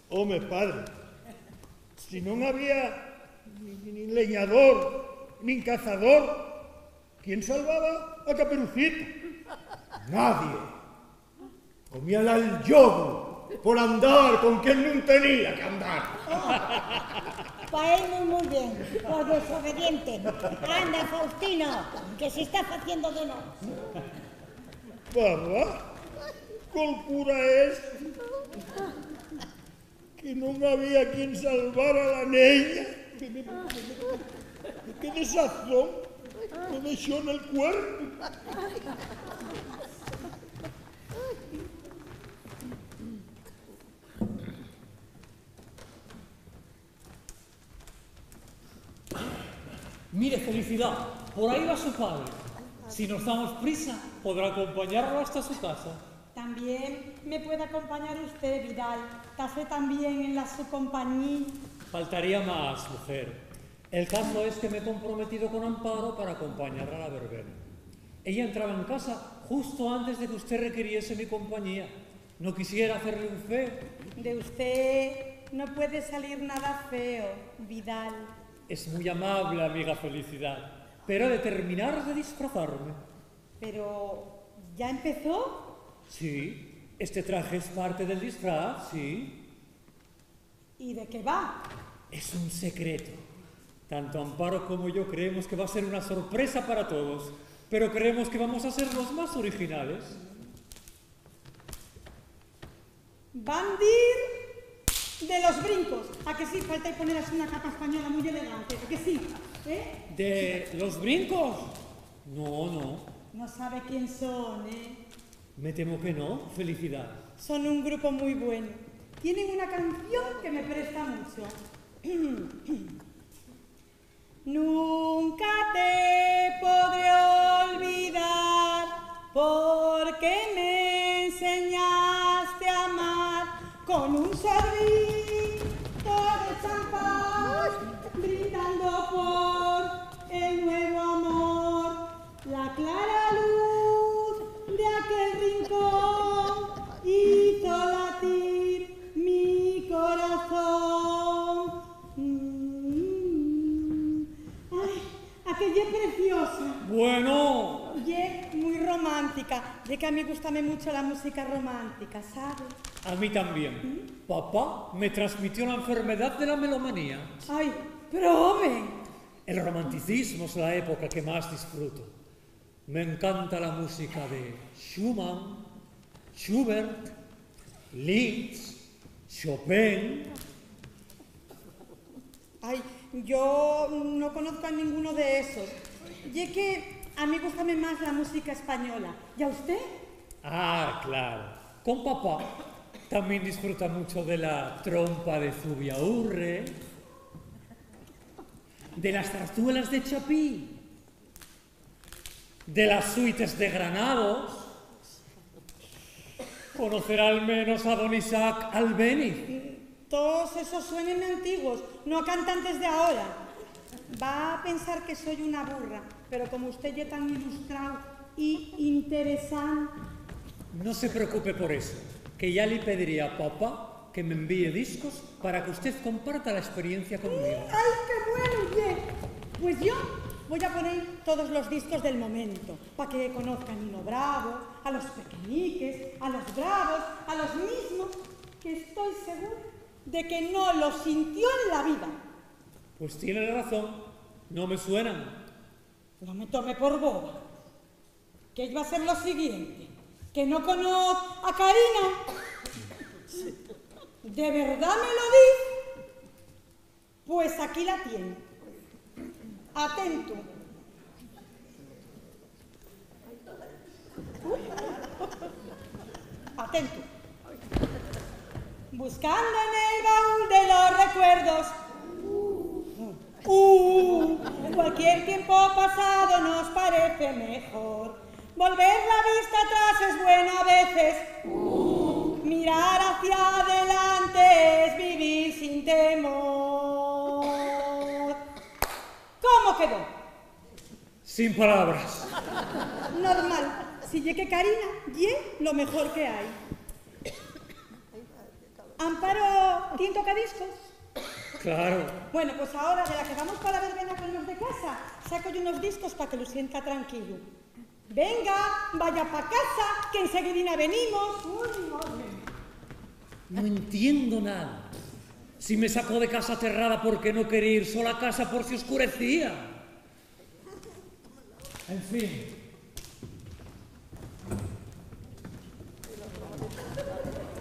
Home, padre, si non había nin, nin leñador, nin cazador, ¿quién salvaba a Caperucita? Nadie. Comíala al llobu por andar con quien nun tenía que andar. Pa él mui, mui bien, por desobediente. Anda, Faustino, que se está faciendo de noche. Papá, col cura es que non había quien salvara a la neña. Qué desazón me dexó nel cuerpu. Mire, Felicidá, por ahí va su padre. Si nos damos prisa, podrá acompañarlo hasta su casa. También me puede acompañar usted, Vidal. Café también en la su compañía. Faltaría más, mujer. El caso es que me he comprometido con Amparo para acompañarla a la verbena. Ella entraba en casa justo antes de que usted requiriese mi compañía. No quisiera hacerle un feo. De usted no puede salir nada feo, Vidal. Es muy amable, amiga Felicidad, pero he de terminar de disfrazarme. Pero, ¿ya empezó? Sí, este traje es parte del disfraz, sí. ¿Y de qué va? Es un secreto. Tanto Amparo como yo creemos que va a ser una sorpresa para todos, pero creemos que vamos a ser los más originales. Van dir de los brincos. ¿A que sí? Falta-y poner así una capa española muy elegante. ¿A que sí? ¿Eh? ¿De los brincos? No, no. No sabe quién son, ¿eh? Me temo que no, Felicidad. Son un grupo muy bueno. Tienen una canción que me presta mucho. Nunca te podré olvidar porque me enseñaste a amar con un sorbito de champán, brindando por el nuevo amor. La clara luz de aquel rincón hizo latir mi corazón. Mm. Ay, aquella preciosa. Bueno. Ye muy romántica. Ye que a mí gústame mucho la música romántica, ¿sabe? A mí también. ¿Mm? Papá me transmitió la enfermedad de la melomanía. Ay, pero home. El romanticismo es la época que más disfruto. Me encanta la música de Schumann, Schubert, Liszt, Chopin. Ay, yo no conozco a ninguno de esos. Ye que a mí gústame más la música española. ¿Y a usted? Ah, claro. Con papá también disfruta mucho de la trompa de Zubiaurre, de las zarzuelas de Chapí, de las suites de Granados. Conocerá al menos a don Isaac Albéniz. Todos esos suenen antiguos, no a cantantes de ahora. Va a pensar que soy una burra, pero como usted ye tan ilustrao y interesante. No se preocupe por eso, que ya le pediría a papá que me envíe discos para que usted comparta la experiencia conmigo. ¡Ay, qué bueno, ye! Pues yo voy a poner todos los discos del momento, pa que conozca a Nino Bravo, a los Pequeñiques, a los Bravos, a los mismos, que estoy segura de que no los sintió en la vida. Pues tiene razón, no me suenan. No me tome por boba. ¿Qué va a ser lo siguiente? ¿Que no conozco a Karina? ¿De verdad me lo dice? Pues aquí la tiene. Atento. Atento. Buscando en el baúl de los recuerdos, uh, cualquier tiempo pasado nos parece mejor. Volver la vista atrás es bueno a veces. Uh, mirar hacia adelante es vivir sin temor. ¿Cómo quedó? Sin palabras. Normal, si ye que Karina ye lo mejor que hai. Amparo, ¿tien tocadiscos? Claro. Bueno, pues ahora de la que vamos pa la verbena con los de casa, saco yo unos discos pa que lu sienta tranquilu. Venga, vaya pa casa, que enseguidina venimos. Ui, madre. No entiendo nada. Si me sacó de casa aterrada porque no quería ir sola a casa por si oscurecía. En fin.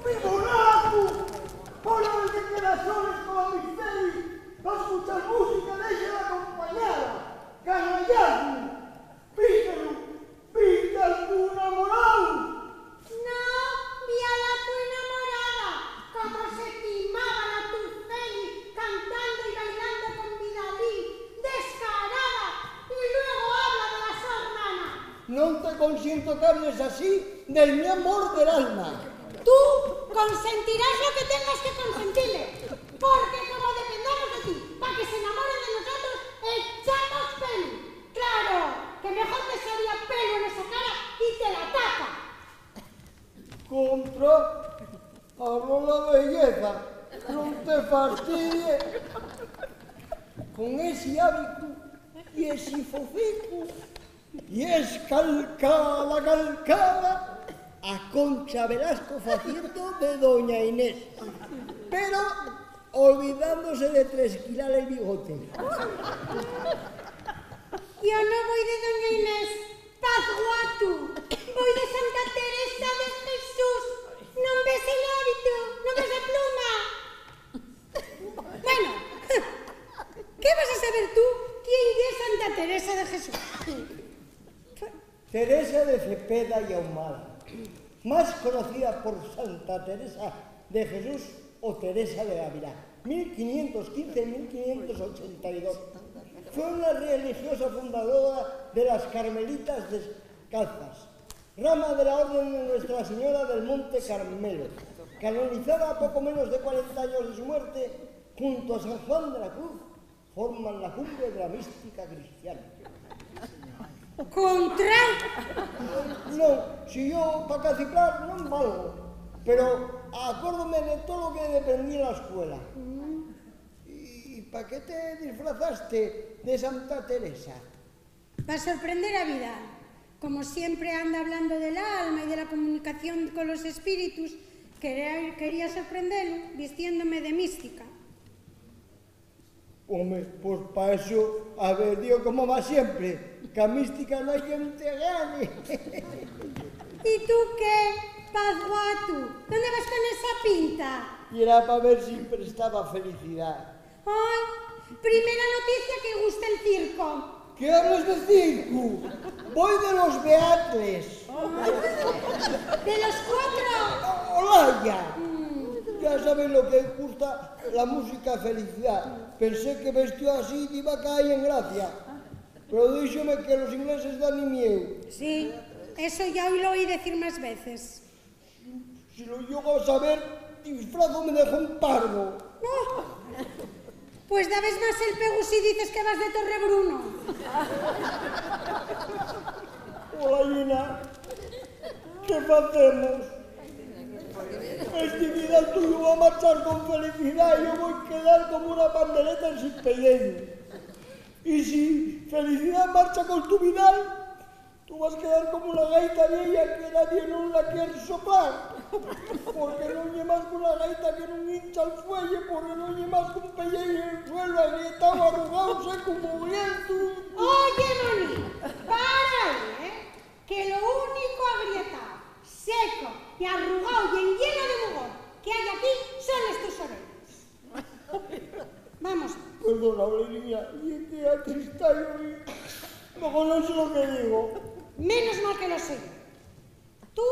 ¡Vivo Naco! ¡Hora de que queda soles con la Misteri! ¡Va a escuchar música, déxela acompañada! ¡Canallazgo! ¡Pídelu! ¡Pídelu tu namorao! No, vi a la tu enamorada, como se timaba la tu Feli cantando y bailando con Vidalín, descarada, y luego habla de la so hermana. Non te consiento que hables así del mi amor del alma. Tú consentirás lo que tengas que consentirle, porque como dependamos de ti pa que se enamoren de nosotros, echamos pelu. Claro, que mejor te sería pelu en esa cara y te la tapa. Contra, hablo la belleza, non te fastidie. Con esi hábitu y esi focicu y escalcada, calcada, a Concha Velasco faciendo de doña Inés. Pero olvidándose de tresquilar el bigote. Yo no voy de doña Inés Pazguatu, voy de Santa Teresa de Jesús. ¿Non ves el hábito? ¿Non ves la pluma? Bueno, ¿qué vas a saber tú quién es Santa Teresa de Jesús? Teresa de Cepeda y Ahumada, más conocida por Santa Teresa de Jesús o Teresa de Ávila, mil quinientos quince, mil quinientos ochenta y dos. Fue una religiosa fundadora de las Carmelitas Descalzas, rama de la Orden de Nuestra Señora del Monte Carmelo, canonizada a poco menos de cuarenta años de su muerte, junto a San Juan de la Cruz, forman la cumbre de la mística cristiana. Contra. No, si yo pa caciplar non valgo, pero acuérdome de todo lo que deprendí en la escuela. ¿Y pa qué te disfrazaste de Santa Teresa? Pa sorprender a vida. Como siempre anda hablando del alma y de la comunicación con los espíritus, quería, quería sorprendelu vistiéndome de mística. Home, pos pa eso, a ver, digo como va siempre, que a mística no hai quien te gane. ¿Y tú qué, Pazguatu? ¿Dónde vas con esa pinta? Y era pa ver si prestaba felicidad. Ay, primera noticia que gusta el circo. ¿Qué hablas de circo? Voy de los Beatles. ¿De los cuatro? Olaya. Mm. Ya sabes lo que gusta la música felicidad. Pensé que vestido así diba a caer en gracia. Pero díxome que los ingleses dan mieu. Sí, eso ya lo oí decir más veces. Si lo llego a saber, disfrázome de Juan Pardo. Oh, pues dabes más el pegu si dices que vas de Torre Bruno. Hola, Gina. ¿Qué facemos? Esti vidal tuyo va marchar con felicidá y yo voi quedar como una pandereta ensin pelleñu. Y si felicidá marcha col tu vidal, tú vas quedar como la gaita vieya que nadie nun la quier soplar, porque nun ye más qu'una gaita que nun hincha'l fuelle, porque nun ye más qu'un pelleñu en suelo, agrietao, arrugao, secu, mugrientu. Oye, Moni, para ahí, ¿eh? Que lo único agrietao, seco y arrugao y enlleno de mugor que hai aquí son les tus orelles. Vamos. Perdona, Aureliña, ye que atristái, mejor non sé lo que digo. Menos mal que lo sé. ¿Tú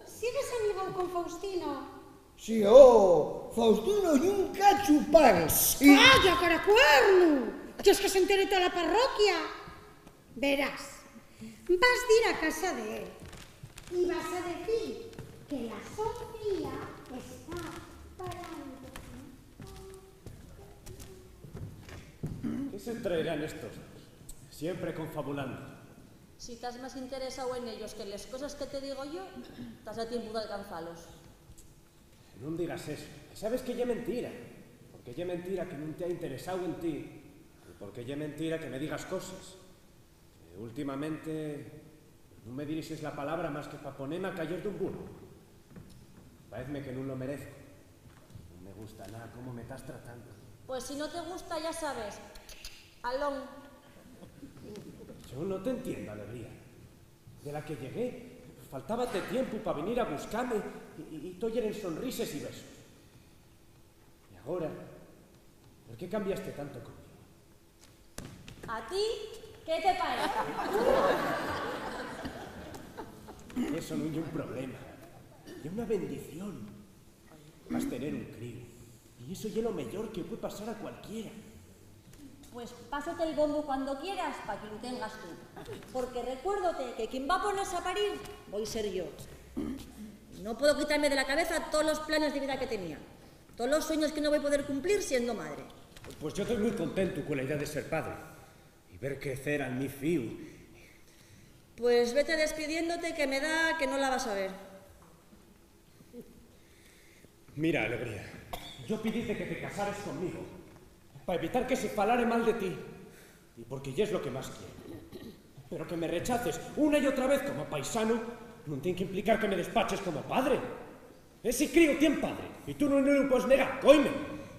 sigues amigao con Faustino? Sí, oh, Faustino ye un cachupán, sí. ¡Calla, caracuernu! ¡Yes que s'entere tola parroquia! Verás, vas dir a casa de él y vas a decir que la Sofía está parando. ¿Qué se traerán estos dos? Siempre confabulando. Si tas más interesao en ellos que en les coses que te digo yo, tas a tiempu d'alcanzalos. Nun digas eso, que sabes que ye mentira. Porque ye mentira que nun te ha interesao en ti, y porque ye mentira que me digas coses. Eh, últimamente nun me dirixes la palabra más que pa poneme a cayer d'un burro. Paezme que nun lo merezco. Nun me gusta nada cómo me tas tratando. Pues si no te gusta, ya sabes, alón. Yo no te entiendo, Alegría. De la que llegué, faltábate tiempu pa venir a buscame y, y, y too yeren sonrises y besos. Y agora, ¿por qué cambiaste tanto conmigo? ¿A ti qué te parece? Eso nun ye un problema, ye una bendición. Vas tener un críu, y eso ye lo meyor que pue pasar a cualquiera. Pues pásate'l bombo cuando quieras pa que lu tengas tú, porque recuérdate que quien va ponese a parir voi ser yo. No puedo quitarme de la cabeza tolos planes de vida que tenía, tolos sueños que no voi poder cumplir siendo madre. Pues yo toi mui contentu con la idea de ser padre y ver crecer al mi fíu. Pues vete despidiéndote, que me da que no la vas a ver. Mira, Alegría, yo pidíte que te casares conmigo pa evitar que se falare mal de ti, y porque yes lo que más quiero. Pero que me rechaces una y otra vez como paisano nun tien que implicar que me despaches como padre. Esi críu tien padre, y tú nun, nun lo puedes negar, oíme.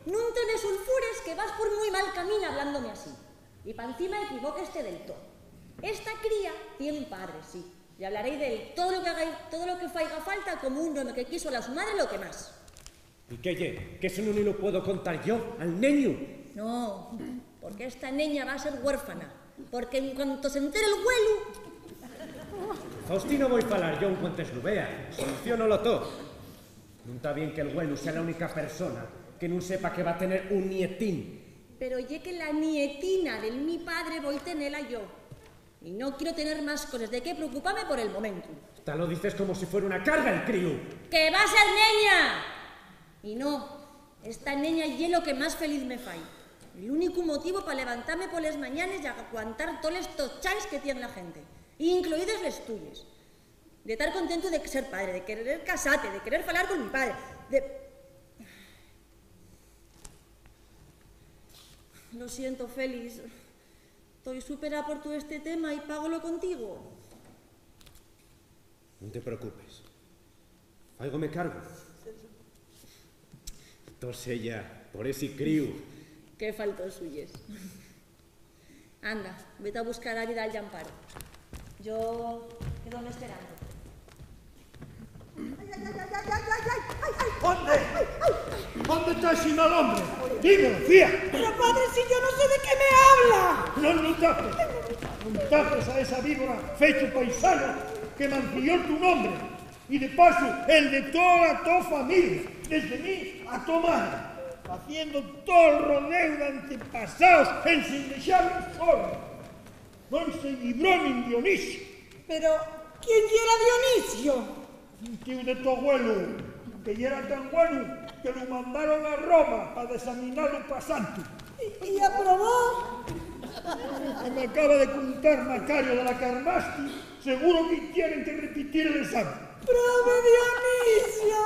Nun te me sulfures, que vas por mui mal camín hablándome así. Y pa encima equivóqueste del too. Esta cría tien padre, sí. Y hablaré d'él todo lo que haga, todo lo que faiga falta, como un home que quiso a la su madre lo que más. ¿Y qué ye? ¿Qu'eso nun lo puedo contar yo al neñu? No, porque esta neña va a ser huérfana. Porque en cuanto se entere el güelu... Faustino, voi falar yo en cuantes lu vea. Soluciono lo too. Nun ta bien que'l güelu sea la única persona que nun sepa que va tener un nietín. Pero ye que la nietina del mi padre voi tenela yo. Y no quiero tener más coses de qué preocupame por el momentu. Ta lo dices como si fuera una carga el críu. ¡Que va a ser neña! Y no, esta neña ye lo que más feliz me fai. El único motivo pa levantame poles mañanes y aguantar toles tochais que tien la gente, incluides les tuyes. De tar contentu de ser padre, de querer casate, de querer falar con mi padre, de... Lo siento, Félix. Toi superá por tu este tema y págolo contigo. Nun te preocupes. Fáigome cargo. Too seya por esi críu. Qué faltos suyes. Anda, vete a buscar a vida al llamparo. Yo quédome esperando. ¿Dónde? ¿Dónde ta esi mal hombre? Dímelo, fía. Pero, padre, si yo no sé de qué me habla. Non notaches, non notaches a esa víbora fechu paisano que mancilló tu nombre y, de paso, el de tola to familia, desde mi a to madre, faciendo tol rodeu d'antepasaos ensin dexalos fora. Non se llibró nin Dionisio. Pero, ¿quién yera Dionisio? Un tíu de to güelu, que yera tan güenu que lu mandaron a Roma pa desaminalu pa santu. ¿Y, y aprobó? Como acaba de contar Macario de la Carmasti, seguro que tienen que repetir el examen. ¡Profe Dionisio!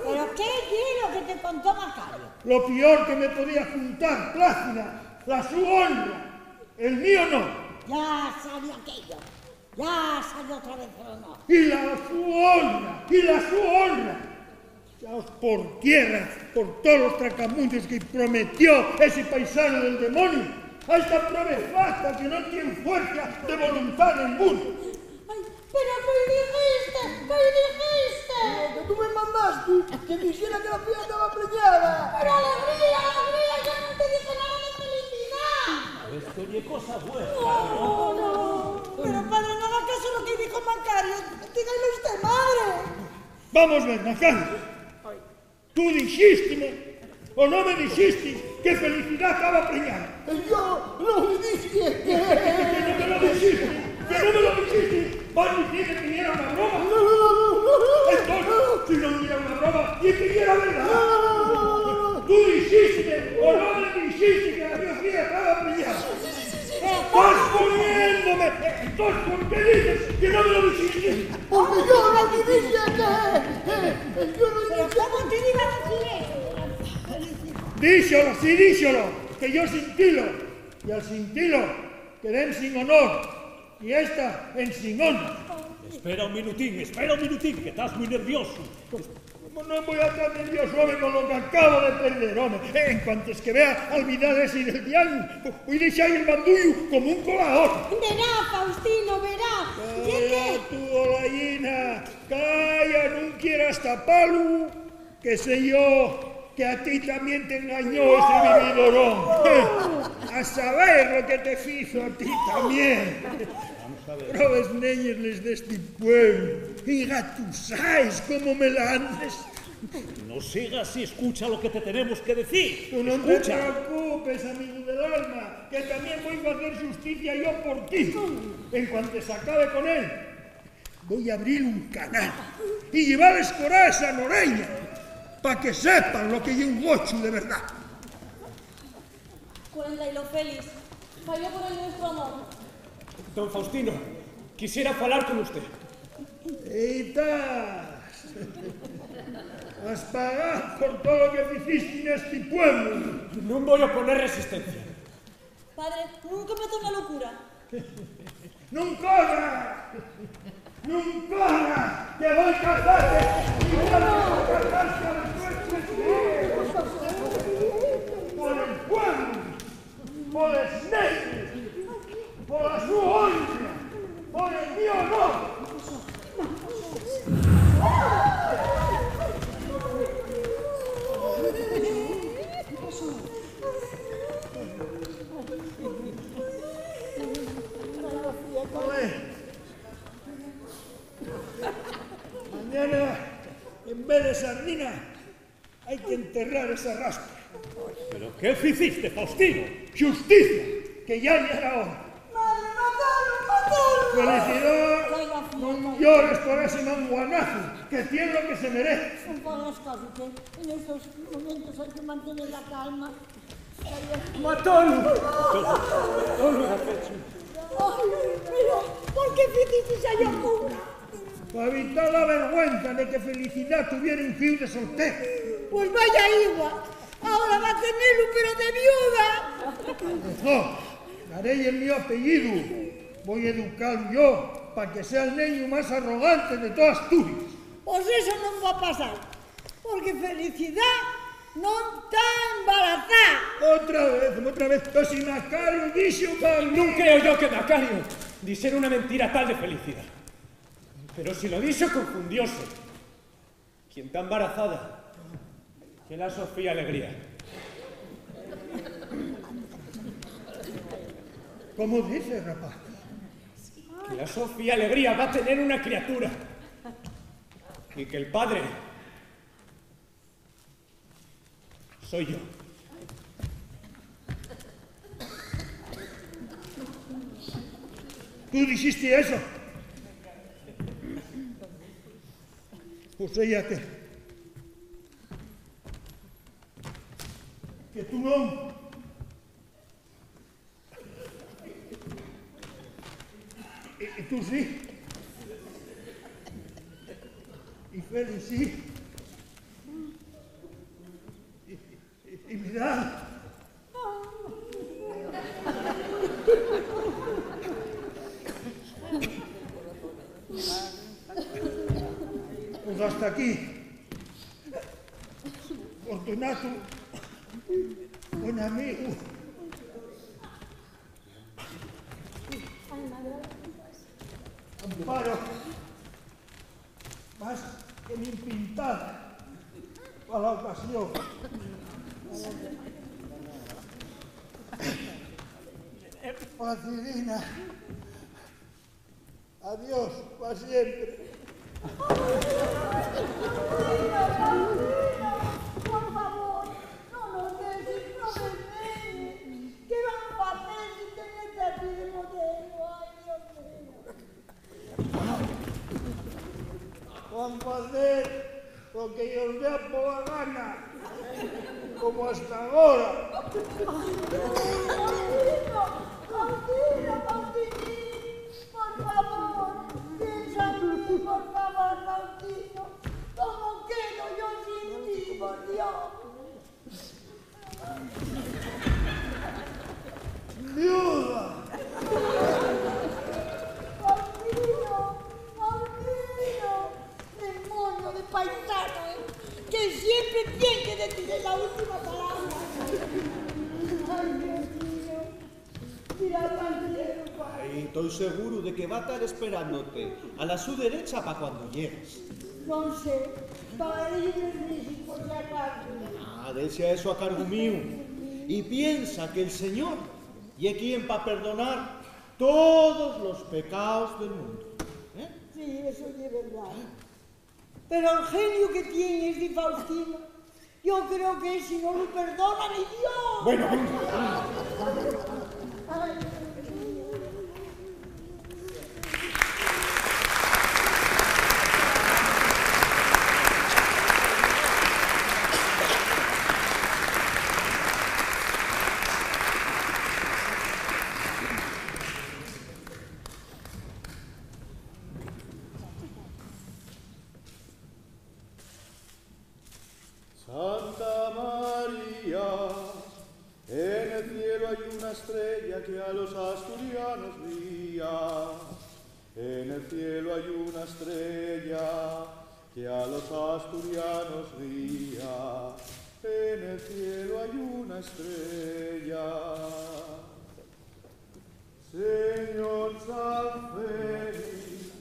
¿Pero qué ye lo que te contó Macario? Lo pior que me podía contar, Plácida, la su honra. El mío no. Ya salió aquello. Ya salió otra vez el honor. Y la su honra, y la su honra. Echaos por tierra por tolos tracamullos que prometió ese paisano del demonio. A esta probefacta que no tiene fuerza de voluntad ninguna. Ay, pero ¿qué dijiste? ¿Qué dijiste? Que tú me mandaste que dijera que la fía estaba preñada. Pero alegría, alegría, yo no te dije nada de felicidad. Esto ye cosa vuestra. No, no. Pero, padre, no haga caso a lo que dijo Macario. Dígale usted, madre. Vamos ver, Macario. Tú dixístime, ¿o no me dixiste, que Felicidá taba preñada? Yo no le dije que... Que no me lo dixiste, que no me lo dixiste. ¿Vas dicirme que yera una broma? No, no, no, no, no. Entonces, si no yera una broma, ye que yera verdá. No, no, no, no, no, no. Tú dixístime, ¿o no me dixiste, que la mía fía taba preñada? Sí, sí, sí, sí, sí. Estás poniéndome, entonces, ¿por qué dices que no me lo dixiste? Porque yo no le dije que... Yo no le dije... ¿Pero cómo te iba a decir eso? Díxolo, sí, díxolo, que yo sintilo. Y al sintilo, quedé ensin honor. Y esta ensin honra. Espera un minutín, espera un minutín, que tas mui nerviosu. ¿Cómo non voi a tar nerviosu, home, con lo que acabo de perder, home? En cuantes que vea al vidal esi del diañu, voi dexar el bandullu como un colador. Verá, Faustino, verá. Ye que... Calla, tu, olallina, calla, nun quieras tapalu, que sé yo que a ti tamién t'engañó ese vividorón. A saber lo que te fizo a ti tamién. Probes neñes les d'esti pueblu, engatusáes como melandres. No sigas y escucha lo que te tenemos que decir. Tú non te... Escucha. Preocupes, amigu del alma, que tamién voi facer xusticia yo por ti. En cuantes acabe con él, voi abrir un canal y llevar escoraes a Noreña, pa que sepan lo que ye un gochu de verdá. Cuéntailo, Félix. Fayó por el nuestro amor. Don Faustino, quisiera falar con usted. Eita, has pagao por todo lo que ficisti nesti pueblu. Nun voi oponer resistencia. Padre, nun cometo una locura. ¡Nun corras! ¡Nun corras! ¡Que voi cazate! ¡Igual que voi cazar a los nuestros hijos! Poles neces, pola su honra, pol mío honor. Ole. Mañana, en vez de sardina, hai que enterrar esa rasca. ¿Pero qué ficiste, Faustino? ¡Xusticia! Que ya yera hora. Madre, matalo, matalo. Felicidá, non llores por ese manguanazu, que tien lo que se merece. Non fagas caso, que en estos momentos hai que mantener la calma. ¡Matalo! Ay, pero, ¿por qué ficisteis a Yacobra? Pa evitar la vergüenza de que Felicidá tuviera un fíu de soltera. Pues vaya igual, ahora va tenelu, pero de viuda. No, daré-y el mío apellidu. Voi educalu yo pa que sea el neñu más arrogante de toda Asturias. Pues eso non va pasar, porque Felicidá non ta embarazá. Otra vez, otra vez. Pero si Macario dixo pa... Nun creo yo que Macario dixera una mentira tal de Felicidá. Pero si lo dixo, confundióse. Quien ta embarazada ye la Sofía Alegría. ¿Cómo dices, rapaz? Que la Sofía Alegría va tener una criatura. Y que el padre soy yo. ¿Tú dijiste eso? Pues ella que, que tú non. Y, y tú sí. Y Félix sí. Y, y, y mirad. Pues hasta aquí. Fortunato, buen amigo. Amparo, más que bien pintada pa la ocasión. Facilina. Adiós, pa siempre. Paulina, Paulina, por favor, no nos dejes, no nos dejes. ¿Qué van a hacer si te metes aquí de modelo? Ay, Dios mío. Van a hacer lo que ellos vean por la gana, como hasta ahora. Faustino, Faustino, Faustino, por favor, piensa en mí, por favor, Faustino. ¿Cómo quedo yo sin ti, por Dios? ¡Viuda! Faustino, Faustino, demonio de paisano, ¿eh? Que siempre tien que decir la última palabra. Ay, Dios mío. Mira, Faustino. Ai, toi seguru de que va tar esperándote a la su derecha pa cuando llegues. Non sé, pagaré-y un permisu, por si acaso. Ah, dexa eso a cargu míu. Y piensa que'l Señor ye quien pa perdonar todos los pecaos del mundo. ¿Eh? Sí, eso ye verdá. Pero el genio que tien esti Faustino, yo creo que esi no lo perdona ni Dios. Bueno, venga. Ay, Dios mío. Santa María, en el cielo hay una estrella que a los asturianos guía. En el cielo hay una estrella que a los asturianos guía. En el cielo hay una estrella. Señor San Félix,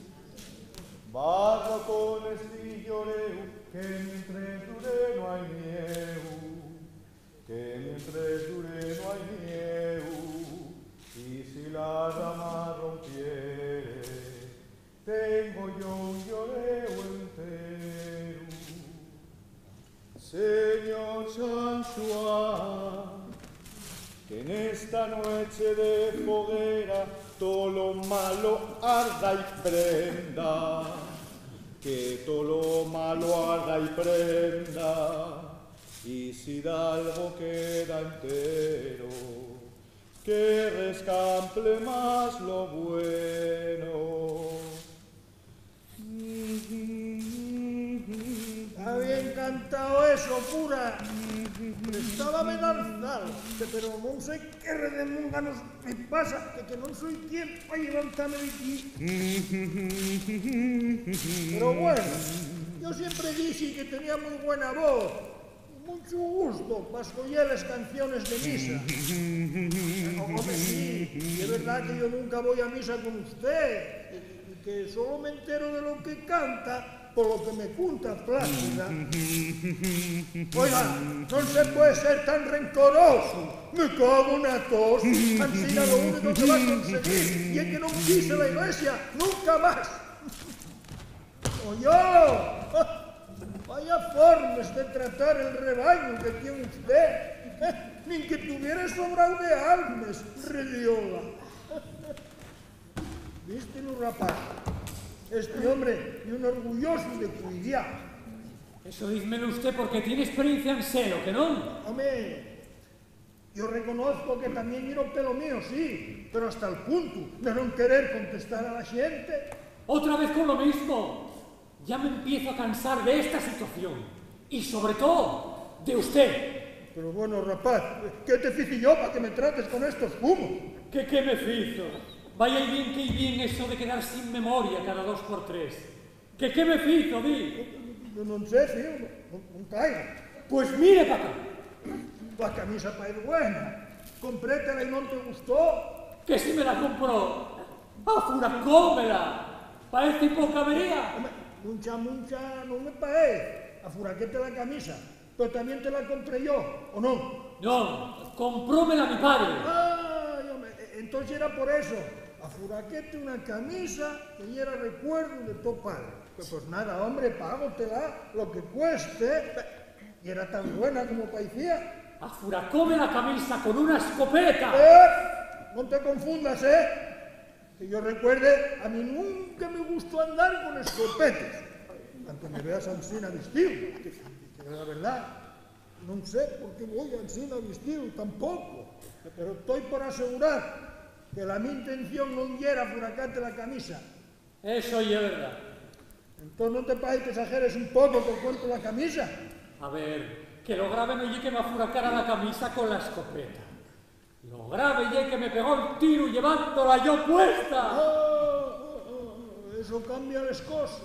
barro con esti lloreu, que mientres dure no hai mieu, que mientres dure no hai mieu, y si la rama rompiere, tengo yo un lloreu enteru. Señor San Xuan, que nesta nueche de foguera tolo malo arda y prenda, que tolo malo arda y prenda, y si d'algo queda entero, que rescample más lo bueno. Está bien cantao eso, cura. Prestábame danzalo, pero non sé qué redemunganos me pasa, que, que non soi quien pa llevantame d'equí. Pero bueno, yo siempre dixi que tenía muy buena voz. Con munchu gusto, pa escoyer les canciones de misa. Home, sí, ye verdá que yo nunca voi a misa con usté, y, y que solo m'entero de lo que canta polo que me cunta Plácida. Oiga, non se puede ser tan rencoroso. Me cago na tos. Ansina lo único que va conseguir ye que non pise la iglesia nunca más. ¡Oyó! Vaya formes de tratar el rebaño que tien usté. Nin que tuviera sobrao de almes, rediola. Vístelu, rapaz. Esti hombre ye un orgullosu de cuidiar. Eso dízmelo usté porque tien esperiencia en selo, ¿que non? Home, yo reconozco que tamién yero pelo mío, sí, pero hasta'l puntu de non querer contestar a la xente. Otra vez con lo mismo. Ya m'empiezo a cansar de esta situación. Y sobre todo, de usté. Pero bueno, rapaz, ¿qué te fici yo pa que me trates con estos fumos? ¿Qué, qué me fizo? Vaya y bien que y bien eso de quedar sin memoria cada dos por tres. ¿Qué, qué me fizo, di? No, no sé, tío, no, no, no caigo. Pues mire pa acá. La camisa paez buena. Comprétela y non te gustó. Que si me la compró. Afuracómela. Paez poca avería. Home, muncha, muncha, non me paez. Afuraquéte la camisa. Pero tamién te la compré yo, ¿o non? Non, comprómela mi padre. Ai, home, e-, entós yera por eso. Afuraquéte una camisa que yera recuerdu de to padre. Pues, pues nada, hombre, págotela, lo que cueste. Yera tan buena como paicía. Afuracóme la camisa con una escopeta. Eh, non te confundas, eh. Que yo recuerde, a mí nunca me gustó andar con escopetes. Aunque me veas ansina vistíu, que, que, que la verdá, non sé por qué voi ansina vistíu tampoco, pero toi por asegurar que la mi intención non yera afuracate la camisa. Eso ye verdá. Entón, ¿non te paez que esageres un poco col cuento la camisa? A ver, que lo grave no ye que m'afuracara la camisa con la escopeta. Lo grave ye que me pegó'l tiru llevándola yo puesta. Oh, oh, oh, eso cambia les coses.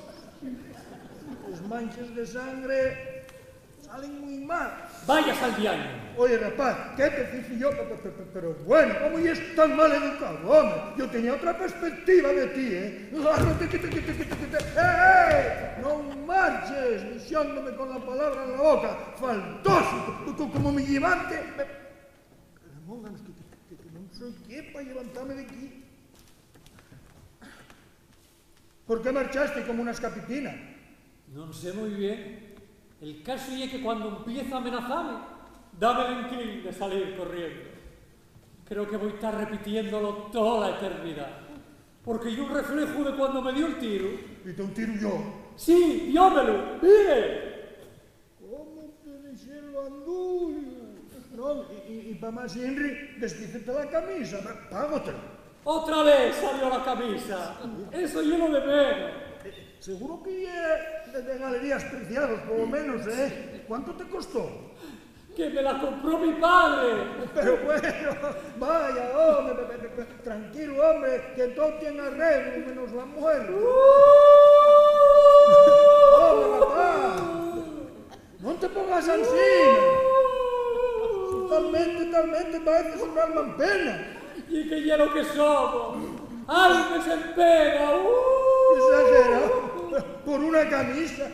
Les manches de sangre salen mui mal. Váyase al diaño. Oye, rapaz, ¿qué te fici yo? Pe-, pe-, pe-, pe-, pero bueno, ¿cómo yes tan mal educado, home? Yo tenía otra perspectiva de ti, ¿eh? Gárrate, que te, que te, que te, que te. ¡Eh, eh! ¡Non marches! Dixéndome con la palabra en la boca. Faltoso, co-, como mi llevante. Me, Ramón, ganas que, que, que, que non soi quién pa llevantame d'equí. ¿Por qué marchaste como una escapitina? Non sé mui bien. El caso ye que cuando empieza a amenazame, dame l'inclín de salir corriendo. Creo que voi tar repitiéndolo tola eternidá, porque ye un refleju de cuando me dio el tiru. ¿Y te un tiru yo? Sí, diómelu, mire. ¿Cómo te dixeron, andullo? Non, y, y, y pa más inri, desfícete la camisa, pá-, págotela. Otra vez salió la camisa. Eso ye lo de menos. Eh, seguro que ye de, de Galerías Preciados, por lo menos, ¿eh? ¿Cuánto te costó? Que me la compró mi padre. Pero bueno, vaya, home, pe-, pe-, pe-, tranquilo, hombre, que todo tiene arreglo, menos la muerte. Home, papá. Non te pongas ansina. Talmente, talmente paeces un alma en pena. Y que ye lo que somos. Almes en pena. ¡Uh! Exagerao. Por una camisa.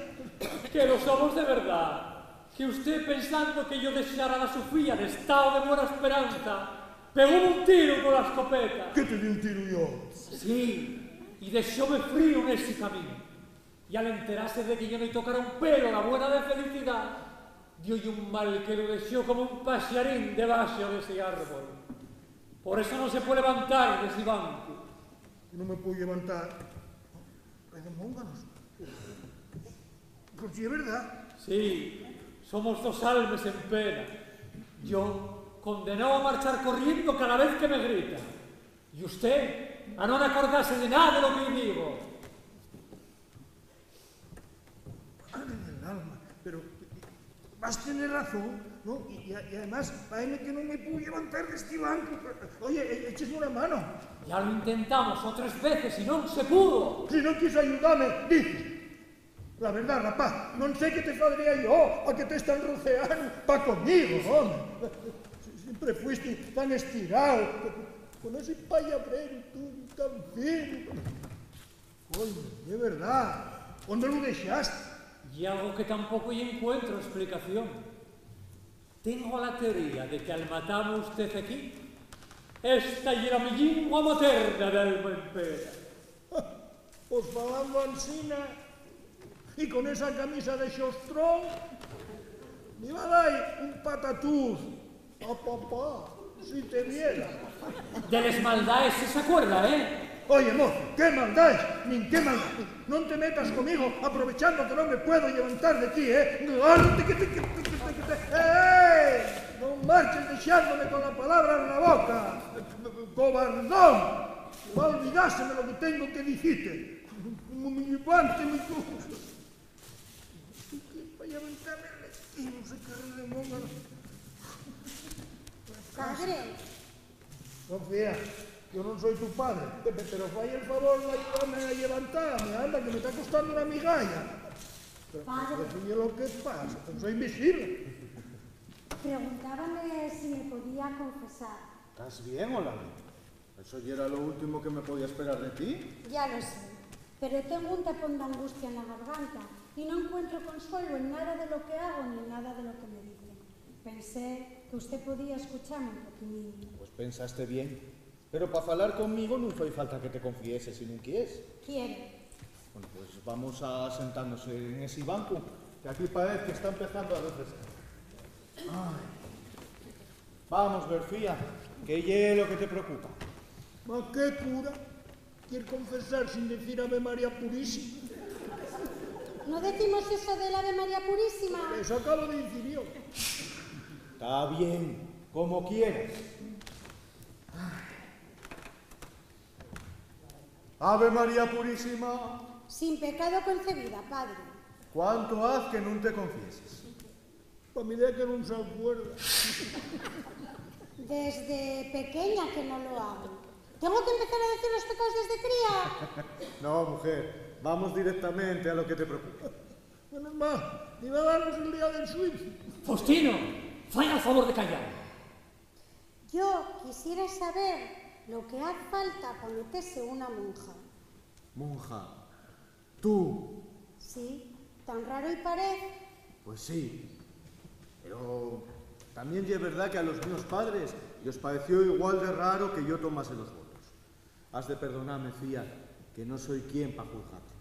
Que lo somos de verdá. Que usté, pensando que yo dexara a la Sofía n'estao de buena esperanza, pegóme un tiru cola escopeta. ¿Qué te di un tiru yo? Sí, y dexóme fríu nesi camín. Y al enterase de que yo no-y tocara un pelo la buena de Felicidá, dio-y un mal que lo dexó como un paxarín debaxo d'esi árbol. Por eso no se puede levantar d'esi bancu. No me puedo llevantar. Redemónganos. Pues sí, es verdad. Sí, somos dos almes en pena. Yo, condenao a marchar corriendo cada vez que me grita. Y usté, a non acordarse de nada de lo que digo. Padre del alma, pero vas tener razón, ¿no? Y, y, y además, paéme que no me puedo levantar de este banco. Oye, e-, échesme una mano. Ya lo intentamos otras veces y no se pudo. Si no quieres ayudarme, dices. La verdad, rapaz, no sé qué te fadría yo a que te están roceando pa conmigo, hombre. Si-, siempre fuiste tan estirado, con ese payabrero tuyo tan fino. Oye, de verdad, ¿dónde lo dejaste? Y algo que tampoco-y encuentro explicación. Tengo la teoría de que al matame usté equí, esta ye la mi llingua materna, d'alma en pena. Pues falando ansina, y con esa camisa de xostrón, me iba a dar un patatús a papá, si te viera. De les maldaes si s'acuerda, ¿eh? Oye, mozo, qué maldaes, nin qué maldaes. Non te metas comigo, aprovechando que non me puedo llevantar de ti, ¿eh? Agárrate que te, que te, que te, que te. ¡Eh! Non marches dexándome con la palabra na boca. ¡Cobardón! Va olvidáseme lo que tengo que dicite. Como me levante, me co-, vaya ventana, no sé qué de monga. Padre. Sofía, yo non soi tu padre, pe-, pe-, pero fai el favor d'ayudame a llevantame, anda, que me ta costando una migalla. Pero, padre. Pero, ¿qué ye lo que pasa? Pues soy invisible. Preguntábame si me podía confesar. ¿Estás bien, Olaya? Eso yera lo último que me podía esperar de ti. Ya lo sé, pero tengo un tapón d'angustia na garganta y no encuentro consuelo en nada de lo que hago ni en nada de lo que me dicen. Pensé que usté podía escuchame un poquinín. Pues pensaste bien, pero pa falar conmigo nun fai falta que te confieses si nun quieres. Quiero. Bueno, pues vamos a sentarnos en esi bancu, que aquí paez que está empezando a refrescar. Ai. Vamos, García, ¿qué ye lo que te preocupa? ¿Ma qué cura quier confesar sin decir Ave María Purísima? ¿No decimos eso del Ave María Purísima? Eso acabo de dicir yo. Está bien, como quieras. Ave María Purísima. Sin pecado concebida, padre. ¿Cuánto haz que nun te confieses? Pa mi idea que nun s'acuerda. Desde pequeña que no lo hago. ¿Tengo que empezar a decir los pecados desde cría? No, mujer, vamos directamente a lo que te preocupa. Menos mal, iba a darnos el día del suicio. Faustino, fai el favor de callar. Yo quisiera saber lo que haz falta pa metese una monja. Monja. ¿Tú? Sí, tan raro-y parez. Pues sí, pero tamién ye verdá que a los míos padres yos paeció igual de raro que yo tomase los votos. Has de perdoname, fía, que no soi quien pa juzgate.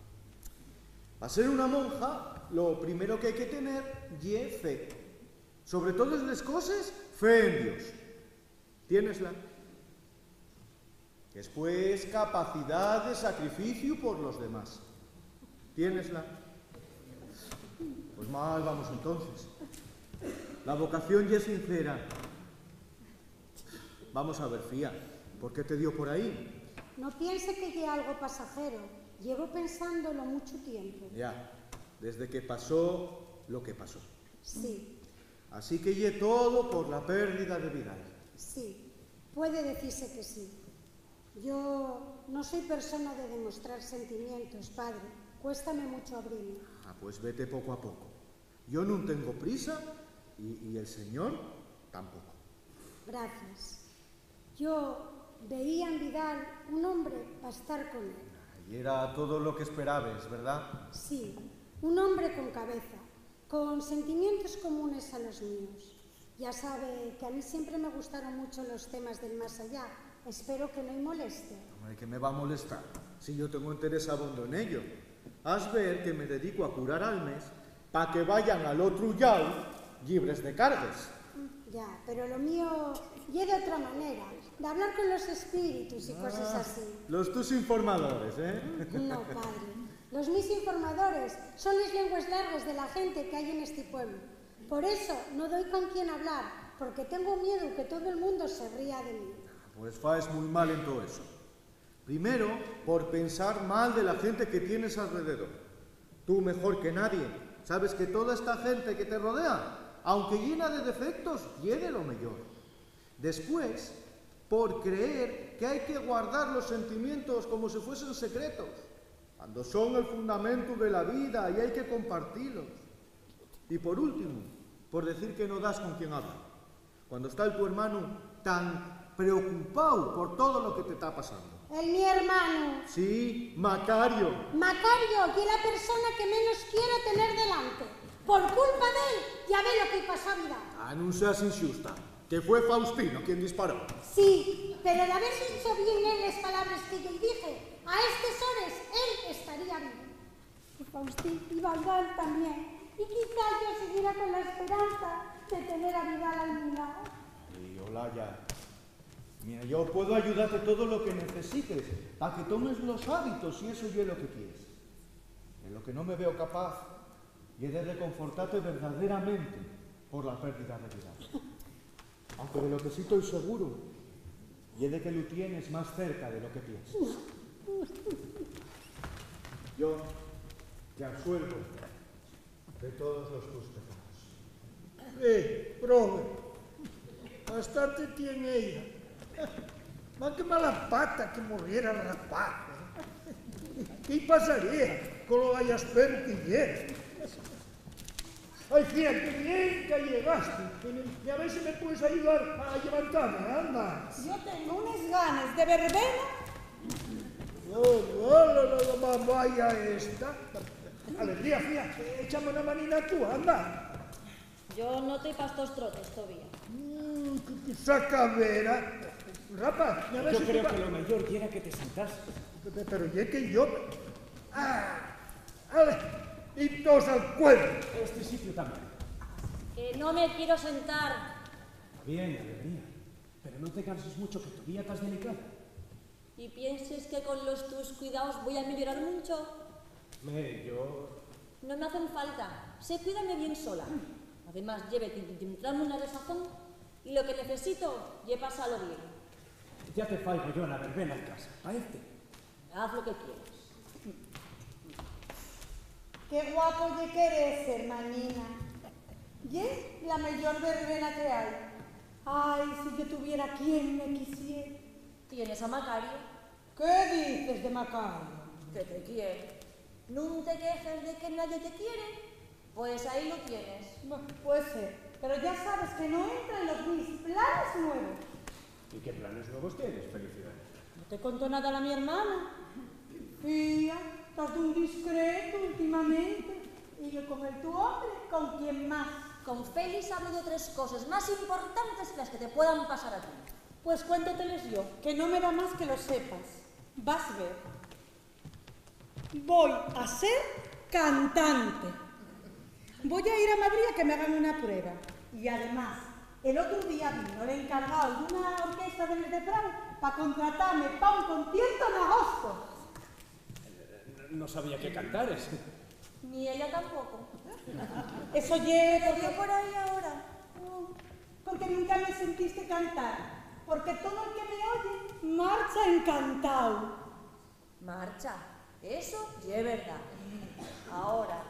Pa ser una monja, lo primero qu'hai que tener ye fe. Sobre todes les coses, fe en Dios. Tiénesla. Después, capacidá de sacrificiu por los demás. Tiénesla. Pues mal vamos entonces. La vocación ye sincera. Vamos a ver, fía, ¿por qué te dio por ahí? No piense que ye algo pasajero. Llevo pensándolo mucho tiempo. Ya, desde que pasó lo que pasó. Sí. Así que ye todo por la pérdida de Vidal. Sí, puede decirse que sí. Yo no soy persona de demostrar sentimientos, padre. Cuéstame mucho abrirme. Ah, pues vete poco a poco. Yo nun tengo prisa y, y el Señor tampoco. Gracias. Yo Veía en Vidal un hombre pa estar con él. Yera todo lo que esperabes, ¿verdá? Sí, un hombre con cabeza, con sentimientos comunes a los míos. Ya sabe que a mí siempre me gustaron mucho los temas del más allá. Espero que no le moleste. Hombre, ¿qué me va a molestar? Si yo tengo interés abondo en ello. Has ver que me dedico a curar almes pa que vayan al otru llau llibres de cargues. Ya, pero lo mío ye d'otra manera, d'hablar con los espíritus y coses así. Los tus informadores, ¿eh? No, padre. Los mis informadores son les lengües largues de la gente que hai en esti pueblo. Por eso no doi con quién hablar, porque tengo miedu que todo el mundo se ría de mí. Pues faes mui mal en too eso. Primero, por pensar mal de la gente que tienes alrededor. Tú, mejor que nadie, sabes que toda esta gente que te rodea, aunque llena de defectos, ye de lo meyor. Después, por creer que hai que guardar los sentimientos como si fuesen secretos, cuando son el fundamentu de la vida y hai que compartilos. Y por último, por decir que no das con quién hablar, cuando está el tu hermanu tan preocupao por todo lo que te ta pasando. ¿El mi hermanu? Sí, Macario. Macario ye la persona que menos quiero tener delante. Por culpa d'él, ya ve lo que pasó a vida. Ah, nun seas inxusta, que fue Faustino quien disparó. Sí, pero d'haber dicho bien él les palabres que yo-y dije, a estes hores él estaría vivo. Y Faustín y Vandal tamién. Y quizá yo siguiera con la esperanza de tener a Vidal al mi lao. Y Olaya, mira, yo puedo ayudarte todo lo que necesites pa que tomes los hábitos si eso ye lo que quieres. En lo que no me veo capaz ye de reconfortate verdaderamente por la pérdida de Vidal. Aunque de lo que sí toi seguro ye de que lu tienes más cerca de lo que pienses. Yo te absuelvo de todos los tus pecados. Eh, profe, bastante tien ella. Más que mala pata que morriera rapaz, eh. ¿Qué pasaría con lo gayasperu que yera? Ai, fía, qué bien que llegaste. Y a ver si me puedes ayudar a llevantarme, anda. Yo tengo unes ganes de verbena. Oh, oh, la, la, la, va-, vaya esta. Alegría, fía, échame una manina tú, anda. Yo no toi pa estos trotes, Tobía. Mm, qué, qué sacavera. Rapa, ya ves. Yo creo que lo meyor yera que te sentases. Pe-, pe-, pero ye que yo. Ah, ale, y todos al cuello. Este sitio también. Que no me quiero sentar. Está bien, Alegría, pero no te canses mucho, que todavía estás delicada. ¿Y pienses que con los tus cuidaos voi a meyorar muncho? Me, yo... No me hacen falta. Sé cuidarme bien sola. Además, lleve ti-, ti-, ti-, entrando una desazón y lo que necesito ye pasalo bien. Ya te faigo yo la verbena en casa, ¿paezte? Haz lo que quieras. Qué guapo ye querese, hermanina. Ye la meyor verbena que hai. Ai, si yo tuviera quien me quisiera. Tienes a Macario. ¿Qué dices de Macario? Que te quiere. ¿Nun te quejes de que nadie te quiere? Pues ahí lo tienes. Bu-, puede ser, pero ya sabes que no entra en los mis planes nuevos. ¿Y qué planes nuevos tienes, Felicidad? ¿No te contó nada la mi hermana? Fía, tas d'un discreto últimamente. Y yo con el tu hombre, ¿con quién más? Con Félix hablo de tres coses más importantes que las que te puedan pasar a ti. Pues cuénteteles yo, que no me da más que lo sepas. Vas ver. Voi a ser cantante. Voi a ir a Madrid a que me hagan una prueba. Y además, el otru día vino l'encargáu d'una orquesta de les de Prau pa contratame pa un concierto n'agosto. No sabía qué cantares. Ni ella tampoco. Eso ye... Pero porque yo por ahí ahora. No, porque nunca me sentiste cantar. Porque todo el que me oye marcha encantao. Marcha, eso ye verdá. Ahora,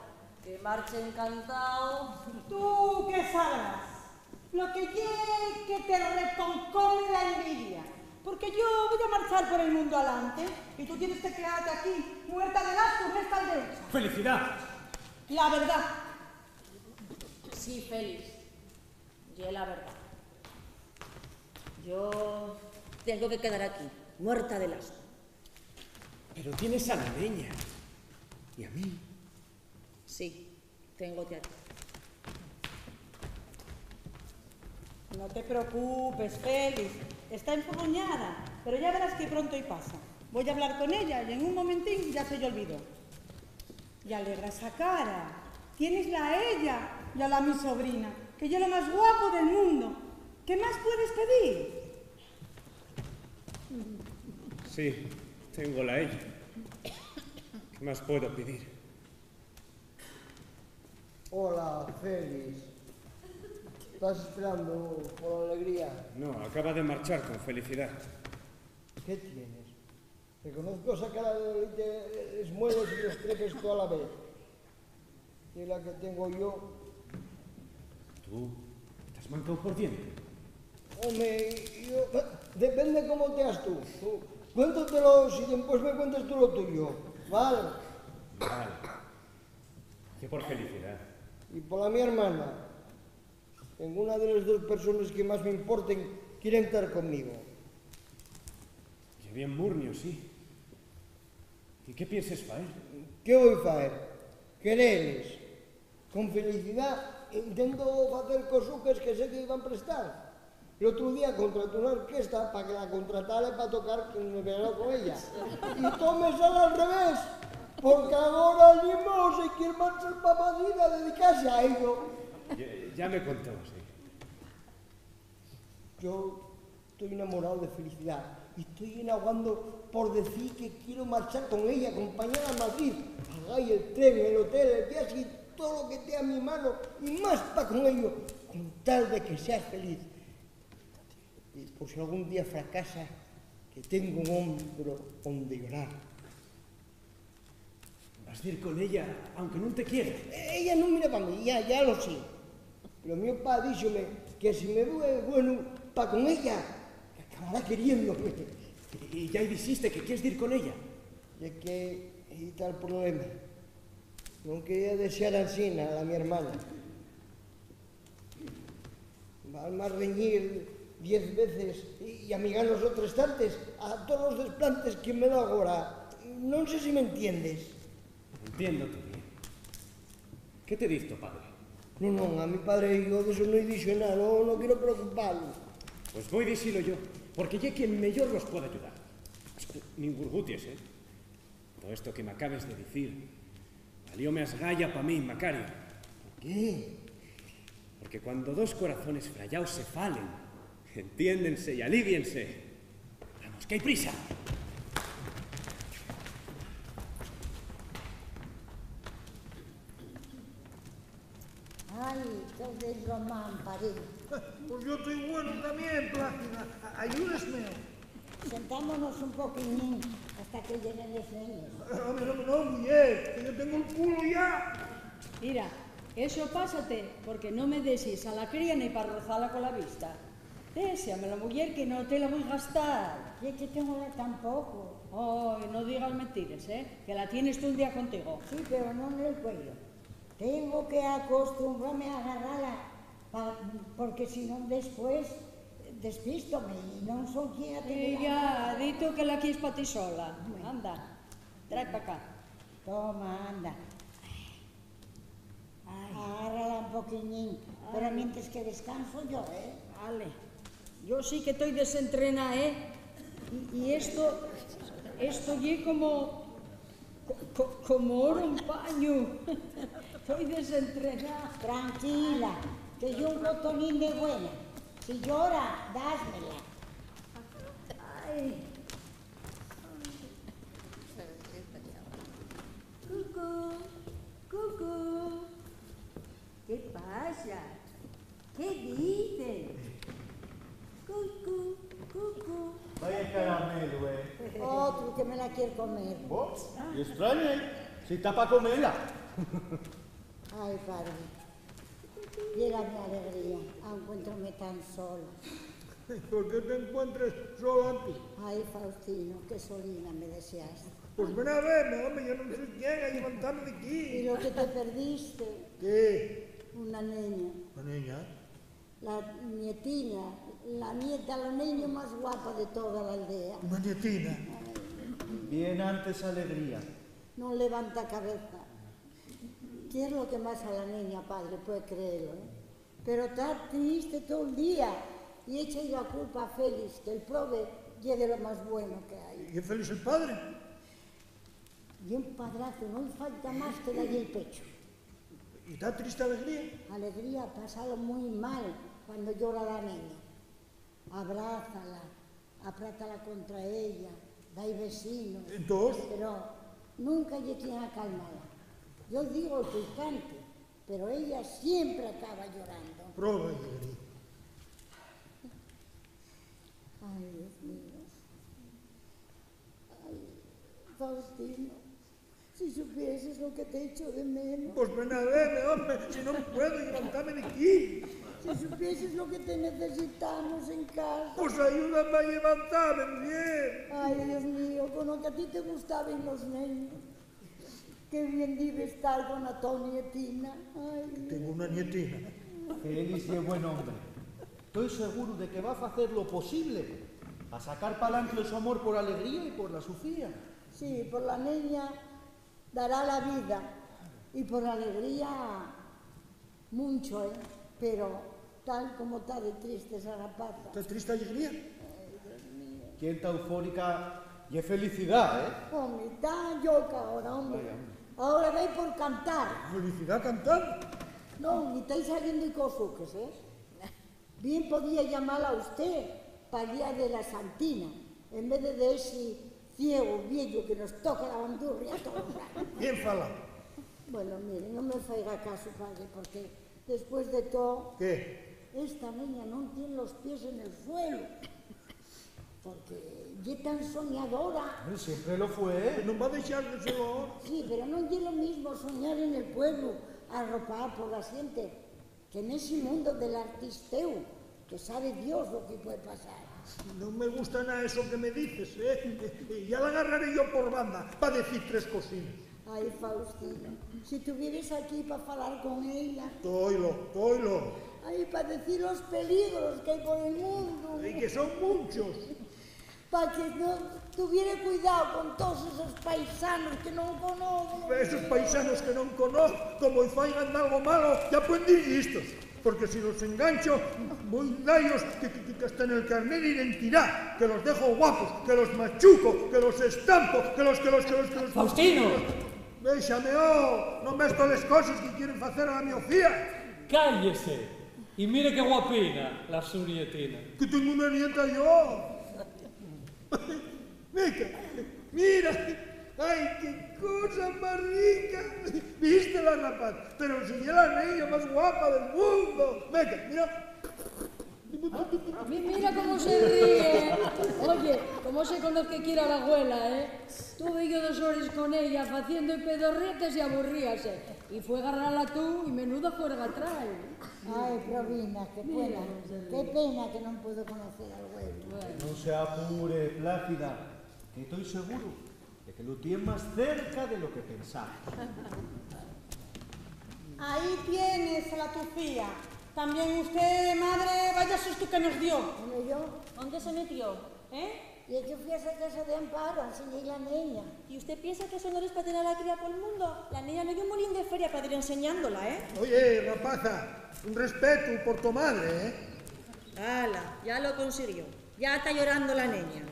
que marche encantao. Tú qué sabrás. Lo que ye que te reconcome la envidia, porque yo voy a marchar por el mundo alante y tú tienes que quedarte aquí, muerta de las turrestas de hucha. ¡Felicidad! La verdad. Sí, Félix, ye la verdad. Yo Tengo que quedar aquí, muerta del asco. Pero tienes a la neña. Y a mí. Sí, téngote a ti. No te preocupes, Félix. Está enfurruñada, pero ya verás que pronto-y pasa. Voy a hablar con ella y en un momentín ya se-y olvidó. Y alegra esa cara. Tienes la ella y a la mi sobrina, que ye lo más guapo del mundo. ¿Qué más puedes pedir? Sí, tengo la ella. ¿Qué más puedo pedir? Hola, Félix. ¿Estás esperando por Alegría? No, acaba de marchar con Felicidad. ¿Qué tienes? Reconozco esa cara de dolite, les mueles y los trepes toda la vez. Y la que tengo yo. ¿Tú estás mancao por diente? Home, yo, depende cómo teas tú. Cuéntotelo si después me cuentas tú lo tuyo, ¿vale? Vale. Que por Felicidad. Y por la mi hermana. Nenguna de les dos persones que más m'importen quieren tar conmigo. Qué bien murniu, sí. ¿Y qué pienses faer? ¿Qué voi faer? Quereles. Con Felicidá intento facer cosuques que sé que-y van prestar. L'otru día contraté una orquesta pa que la contratare pa tocar en el verano con ella. Y too me sal al revés, porque agora el mimo se quier marchar pa Madrid a dedicase a ello. Ya, ya me contó, sí. Yo toi enamorao de Felicidá y toi enaguando por decir que quiero marchar con ella, acompañala a Madrid, pagai el tren, el hotel, el viaxe y todo lo que tea en mi mano y más pa con ello, con tal de que seas feliz. Y por si algún día fracasa, que tengo un hombro onde llorar. Vas dir con ella, aunque nun te quiera. Ella nun mira pa mí, ya, ya lo sé. Pero mi pa díxome que si me vue güenu pa con ella, acabará queriéndome. ¿Y ya-y dixiste que quies dir con ella? Ye que y tal problema. Nun quería desear ansina a la mi hermana. Valme reñir diez veces y amiganos otres tantes a tolos desplantes que me da agora. Non sé si m'entiendes. Entiéndote bien. ¿Qué te diz to padre? Non, non, a mi padre yo d'eso no-y dixo nada, no, no quiero preocupalu. Pues voi dixilo yo, porque ye quien meyor los puede ayudar. Nin gurguties, ¿eh? Todo esto que m'acabes de dicir valióme asgaya pa min, Macario. ¿Por qué? Porque cuando dos corazones frayaos se falen, entiéndense y aliviense. Vamos, que hai prisa. Ai, tos de Román, parín. Pues yo toi güeno tamién, Plácida. A-, ayúdesme. Sentámonos un poquiñín hasta que lleguen les neñes. Home, no, no, muyer, que yo tengo el culo ya. Mira, eso pásate porque no me dexes a la cría ni pa rozala cola vista. Déxame la muyer que no te la voi gastar. Ye que tengo la tampoco. Oi, no digas mentires, eh, que la tienes tú un día contigo. Sí, pero no nel cuello. Tengo que acostumbrame a agarrala, pa-, porque si non después despístome y non son quien a tener. Ella, dito que la quies pa ti sola. Bueno. Anda, trae pa acá. Toma, anda. Ai. Agárrala un poquiñín, pero mientres que descanso yo, ¿eh? Vale. Yo sí que toi desentrená, ¿eh? Y, y esto, esto ye como, co-, co-, como oro en pañu. Toi desentrená. Tranquila, que yo un botonín de buena. Si llora, dásmela. Ai. Cucú, cucú. ¿Qué pasa? ¿Qué dices? Cucú, cucú. Vaya caramelu, eh. Otru que me la quier comer. Oh, y extraño, eh. Si ta pa comela. Ai, padre. Viera mi alegría, encuéntrome tan sola. ¿Por qué te encuentres sola tú? Ai, Faustino, qué solina me dexaste. Pues ven a verme, home, yo non sé quién, a llevantame de aquí. ¿Y lo que te perdiste? ¿Qué? Una neña. ¿Una neña? La nietina, La nieta, la neña más guapa de toda la aldea. Una nietina. Bien antes alegría. Non levanta cabeza. ¿Qué es lo que más a la neña, padre? Puede creerlo, ¿eh? Pero ta triste todo el día y echa la culpa a Félix, que el probe ye de lo más bueno que hay. ¿Y es Félix el padre? Y un padrazo, no falta más que dalle el pecho. ¿Y ta triste alegría? Alegría, pasalo muy mal cuando llora la neña. Abrázala, apriétala contra ella, dai besinos. Entós? Pero nunca ye quien acalmala. Yo digo que cante, pero ella siempre acaba llorando. Proba, Yegri. Ay, Dios mío. Ay, Faustino, si supieses lo que te echo de menos. Pues ven a verme, hombre, si no puedo levantame de aquí. Si supieses lo que te necesitamos en casa. Pues ayúdame a levantame, bien. Ay, Dios mío, con lo que a ti te gustaban los neños. Qué bien dibe estar con la to nietina. Ay. Tengo una nietina. Félix ye buen hombre. Toi seguru de que va facer lo posible pa sacar p'alante el so amor por Alegría y por la Sofía. Sí, por la neña dará la vida y por Alegría muncho, ¿eh? Pero tal como ta de triste esa rapaza. ¿Ta triste Alegría? Ay, Dios mío. Quien ta eufórica ye Felicidá, ¿eh? Home, ta lloca ahora, hombre. Vaya, hombre. Ahora vai por cantar. ¿Felicidá cantar? Non, y tai saliendo y cos fuques, ¿eh? Bien podía llamala a usté pal día de la Santina, en vez de, de ese ciego vieyo que nos toca la bandurria todo el rato. Bien falao. Bueno, mire, non me faiga caso, padre, porque después de todo, ¿qué? Esta neña non tien los pies en el suelo, porque ye tan soñadora. Él siempre lo fue. Non va a deixar de serlo ahora. Sí, pero non ye lo mismo soñar en el pueblo, arropada por la xente, que nesi mundo del artistéu, que sabe Dios lo que puede pasar. No me gusta nada eso que me dices, ¿eh? Ya la agarraré yo por banda pa decir tres cosines. Ay, Faustino, si tuvieres aquí pa falar con ella. Toilo, toilo. Ay, pa decir los peligros que hay por el mundo. Y que son muchos. Pa que no tuviere cuidao con todos esos paisanos que non conozco. Esos paisanos que non conozco, como y faigan algo malo, ya pueden dir llistos. Porque si los engancho, voi dallos que, que, que hasta en el carné diren tirá, que los dejo guapos, que los machuco, que los estampo, que los, que los, que los, que los... ¡Faustino! Déxame, oh, non ves toles coses que quieren facer a la miofía. Cállese. Y mire qué guapina, la su nietina. Que tengo una nieta yo. Mira, mira, ay, qué cosa más rica. Viste la rapaz, pero si ye la neña más guapa del mundo. Venga, mira. Mi-, mira cómo se ríe. Oye, cómo se conoce que quiera la abuela, ¿eh? Tuve yo dos horas con ella faciendo pedorretes y aburríase. Y fue garrala tú y menuda juerga trae. Ay, Provina, qué pena, qué pena que non puedo conocer al güelu. Bueno. Non se apure, Plácida, que toi seguro de que lo tien más cerca de lo que pensamos. Ahí tienes a la tu fía. También usted, madre, vaya susto que nos dio. Bueno, yo. ¿Dónde se metió? ¿Eh? Y ella fue a esa casa de Amparo, a enseñar la neña. ¿Y usted piensa que son hores pa tener a la cría pol mundo? La neña no ye un molín de feria pa dir enseñándola, ¿eh? Oye, rapaza, un respetu por to madre, ¿eh? Ala, ya lo consiguió. Ya ta llorando la neña.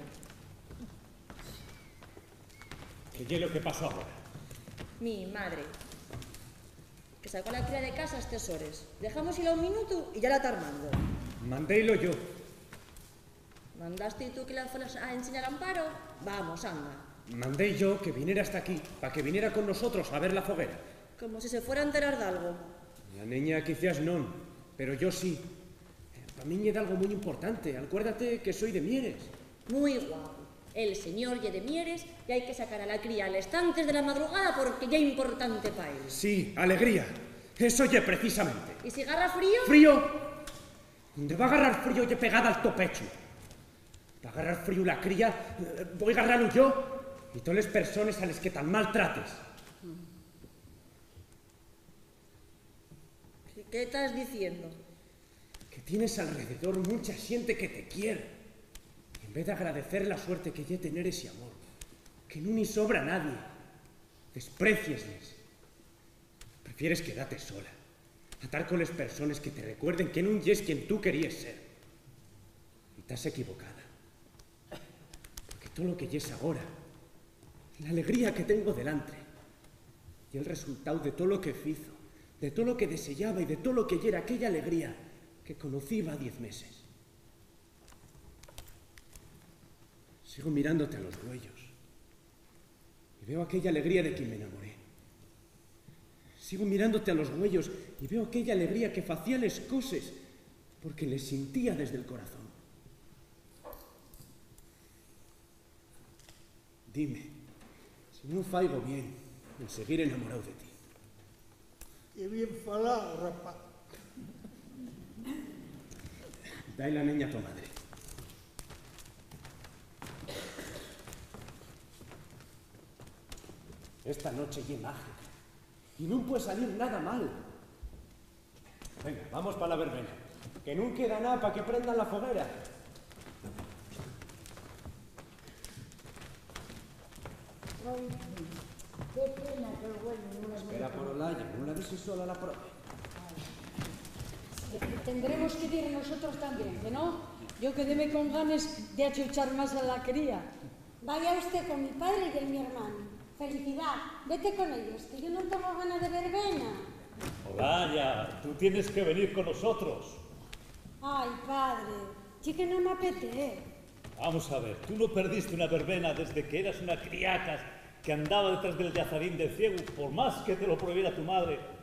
¿Qué ye lo que pasó agora? Mi madre, que sacó a la cría de casa a estes hores. Dejámosela un minutu y ya la ta armando. Mandéilo yo. ¿Mandaste tú que la fueras a enseñar a Amparo? Vamos, anda. Mandé yo que viniera hasta aquí, pa que viniera con nosotros a ver la foguera. Como si se fuera a enterar d'algo. La neña quiciás non, pero yo sí. Pa min ye dalgo mui importante. Alcuérdate que soi de Mieres. Mui guapo. El señor ye de Mieres y hai que sacar a la cría a les tantes de la madrugada porque ye importante pa él. Sí, alegría. Eso ye precisamente. ¿Y si garra frío? ¿Frío? Onde va garrar frío ye pegada al to pechu. Va garrar frío la cría, eh, voi garralu yo. Y toles persones a les que tan maltrates. ¿Qué, qué tas diciendo? Que Tienes alrededor muncha xente que te quier. En vez d'agradecer la suerte que ye tener esi amor, que nun-y sobra a nadie, despreciesles. Prefieres quedate sola, a tar coles persones que te recuerden que nun yes quien tu queríes ser. Y tas equivocada. Porque tolo que yes agora, la alegría que tengo delantre, ye'l resultáu de tolo que fizo, de tolo que deseyaba y de tolo que yera aquella alegría que conocí va diez meses. Sigo mirándote a los güeyos y veo aquella alegría de quien m'enamoré. Sigo mirándote a los güeyos y veo aquella alegría que facía les coses porque les sintía desde'l corazón. Dime si nun faigo bien en seguir enamoráu de ti. Qué bien falao, rapaz. Dai la neña a to madre. Esta noche ye mágica y nun pue salir nada mal. Venga, vamos pa la verbena, que nun queda nada pa que prendan la foguera. Qué pena que el güeyu nun la... Espera por Olaya, nun la dexes sola a la profe. Tendremos que dir nosotros también, que no? Yo quedéme con ganes de achuchar más a la cría. Vaya usté con mi padre y el mi hermano. Felicidá, vete con ellos, que yo no tengo gana de verbena. Olaya, tú tienes que venir con nosotros. Ay, padre, ye que no m'apetez. Vamos a ver, tú no perdiste una verbena desde que eras una criaca que andaba detrás del llazarín del ciegu, por más que te lo prohibiera tu madre.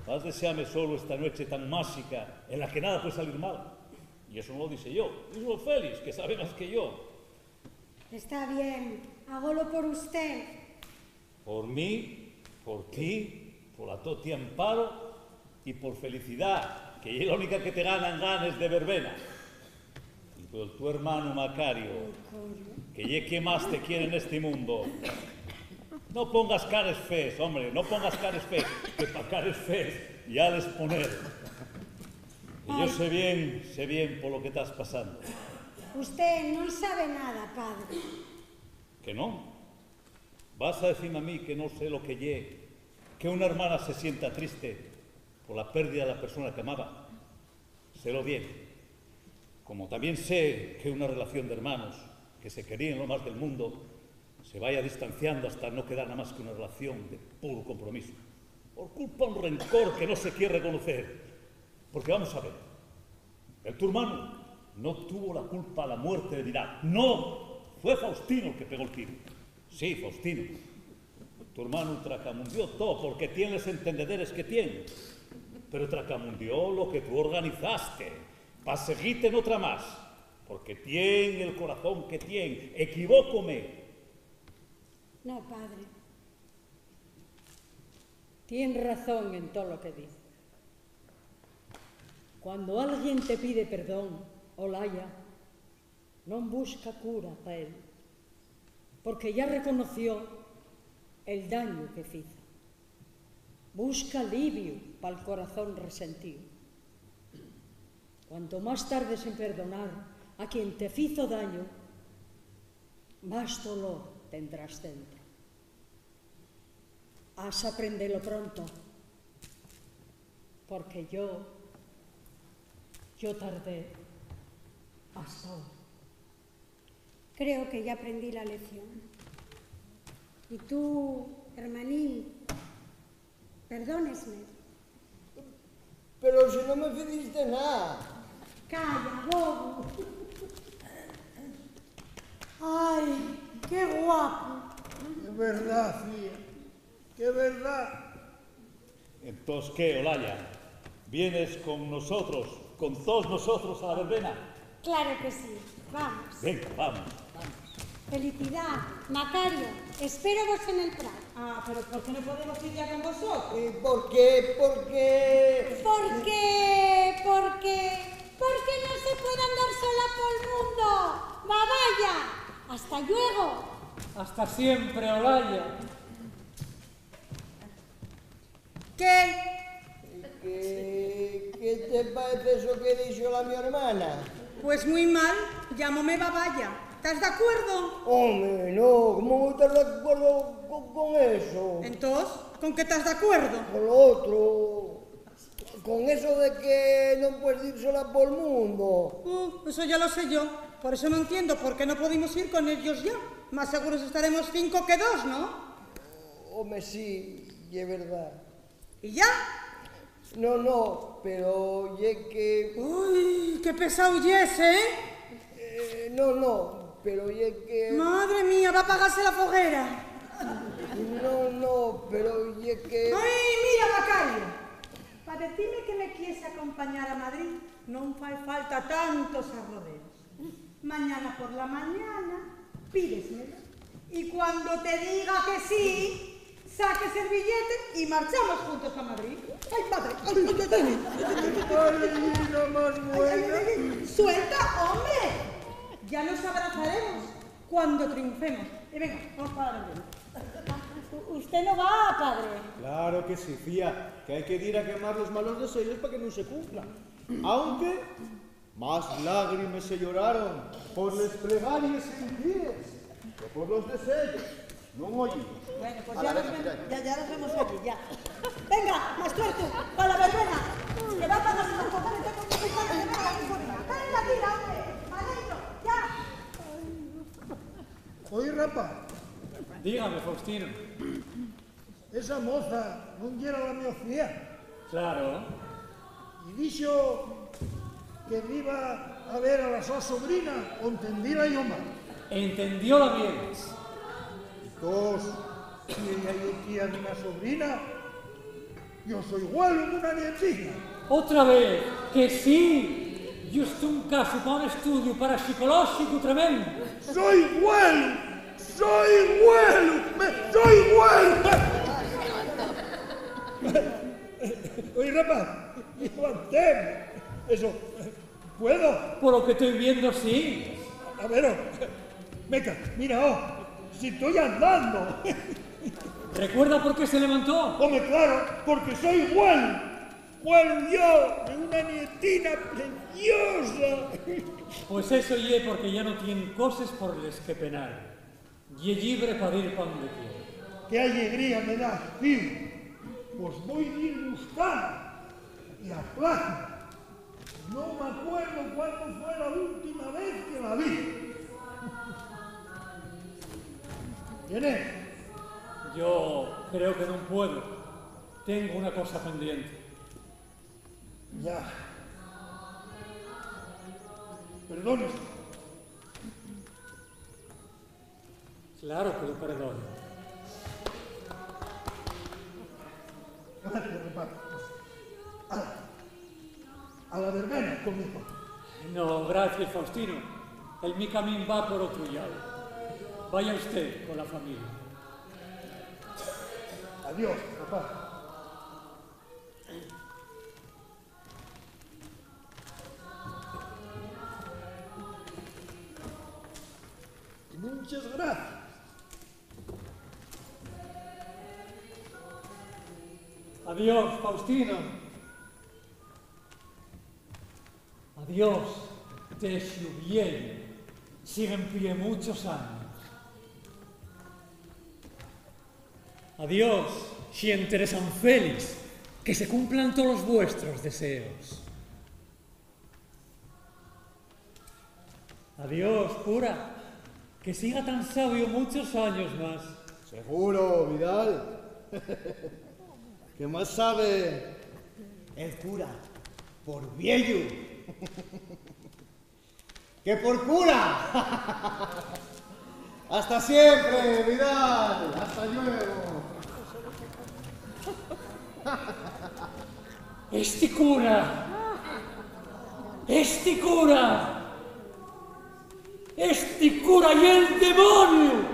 Vas deseame solo esta nueche tan máxica en la que nada puede salir mal. Y eso no lo dixe yo, díxolo Félix, que sabe más que yo. Está bien, hágolo por usté. Por mí, por ti, pola to tía Amparo y por Felicidá, que ye la única que te gana en ganes de verbena. Y por tu hermanu Macario, que ye quien más te quiere nesti mundo. No pongas cares fees, hombre, no pongas cares fees, que pa cares fees ya les poner. Y yo sé bien, sé bien polo que tas pasando. Usté non sabe nada, padre. ¿Que no? ¿Vas a decime a mí que no sé lo que ye que una hermana se sienta triste por la pérdida de la persona que amaba? Sélo bien. Como también sé que una relación de hermanos que se queríen lo más del mundo se vaya distanciando hasta no quedar nada más que una relación de puro compromiso, por culpa un rencor que no se quiere reconocer. Porque vamos a ver, el tu hermanu no tuvo la culpa a la muerte de Vidal. No, fue Faustino el que pegó el tiro. Sí, Faustino. Tu hermanu tracamundió todo porque tien les entendederes que tien. Pero tracamundió lo que tú organizaste pa seguite n'otra más. Porque tien el corazón que tien. Equivócome. No, padre. Tien razón en todo lo que diz. Cuando alguien te pide perdón, Olaya, non busca cura pa él, porque ya reconoció el daño que fizo. Busca aliviu pal corazón resentíu. Cuanto más tardes en perdonar a quien te fizo daño, más dolor tendrás dentro. Has aprendelo pronto, porque yo, yo tardé hasta hoy. Creo que ya aprendí la lección. Y tú, hermanín, perdónesme. Pero si no me fidiste nada. Calla, bobo. Ai, qué guapo. Es verdad, fía, que es verdad. Entós, ¿qué, Olaya? ¿Vienes con nosotros, con todos nosotros a la verbena? Claro que sí. Vamos. Venga, vamos. Felicidá, Macario, espérovos en el prau. Ah, pero ¿por qué no podemos ir ya con vosotros? ¿Y por qué? ¿Por qué? ¿Por qué? ¿Por qué? ¿Por qué no se puede andar sola pol mundo? Va, vaya. Hasta luego. Hasta siempre, Olaya. ¿Qué? ¿Qué, qué ¿Te parece eso que dixo la mi hermana? Pues mui mal, llámome babaya. ¿Tas d'acuerdo? Home, no, ¿cómo voi tar d'acuerdo co-, con eso? Entós, ¿con qué tas d'acuerdo? Con lo otro. Con eso de que non puedes ir sola pol mundo. Uh, eso ya lo sé yo. Por eso no entiendo por qué no podemos ir con ellos ya. Más seguros estaremos cinco que dos, ¿no? Home, sí, ye verdad. ¿Y ya? No, no, pero ye que... Ui, qué pesao yes, ¿eh? Eh, no, no, pero ye que... Madre mía, va a apagarse la foguera. No, no, pero ye que... Ai, mira, Macario, pa decime que me quies acompañar a Madrid non fai falta tantos arrodeos. Mañana por la mañana pídesmelo y cuando te diga que sí, saques el billete y marchamos juntos pa Madrid. Ai, madre. Ai, ai, ai, ai. Ai, la más buena. Ai, ai, ai, ai. Suelta, hombre. Ya nos abrazaremos cuando triunfemos. Y venga, vamos para la vereda. U-, usted no va, padre. Claro que sí, fía, que hai que dir a quemar los malos deseos pa que nun se cumplan. Aunque más lágrimes se lloraron por les plegaries sentides que por los deseos non oídos. Bueno, pues ya nos vemos, ya, ya nos vemos allí, ya. Venga, más tuerto, pa la verbena. Que va pa la... Venga, tira, hombre, adentro, ya. Oi, rapaz. Dígame, Faustino. Esa moza non yera la mio fía. Claro. Y dixo que diba a ver a la so sobrina, o entendíla yo mal. Entendióla bien. Entós, si ella ye tía d'una sobrina, yo soi güelu d'una nietina. Otra vez, que sí. Yusto un casu pa un estudiu parapsicolóxicu tremendo. Soi güelu, soi güelu, me, soi güelu. Oi, rapaz, levantemos. Eso, ¿puedo? Por lo que estoy viendo, sí. A ver, oh, meca, mira, oh, si estoy andando. ¿Recuerda por qué se levantó? Home, claro, porque soi güelu. Güelu yo d'una nietina preciosa. Pues eso ye porque ya no tien coses por les que penar. Ye llibre pa dir pa onde quiera. Qué allegría me das, tío. Pues voi dir buscala y aplácala. No m'acuerdo cuándo fue la última vez que la vi. ¿Quién es? Yo creo que nun puedo. Tengo una cosa pendiente. Ya. Perdónese. Claro que lo perdono. Gracias, rapaz. Ala, a la verbena conmigo. No, gracias, Faustino. El mi camín va por otro llau. Vaya usted con la familia. Adiós, rapaz. Munches gracies. Adiós, Faustino. Adiós, Teixu vieyu. Sigue en pie muchos años. Adiós, xente de San Félix, que se cumplan tolos vuestros deseos. Adiós, cura, que siga tan sabio muchos años más. Seguro, Vidal. ¿Qué más sabe el cura por vieyu? ¡Que por cura! ¡Hasta siempre, Vidal! ¡Hasta luego! Esti cura, esti cura, esti cura ye'l demoniu.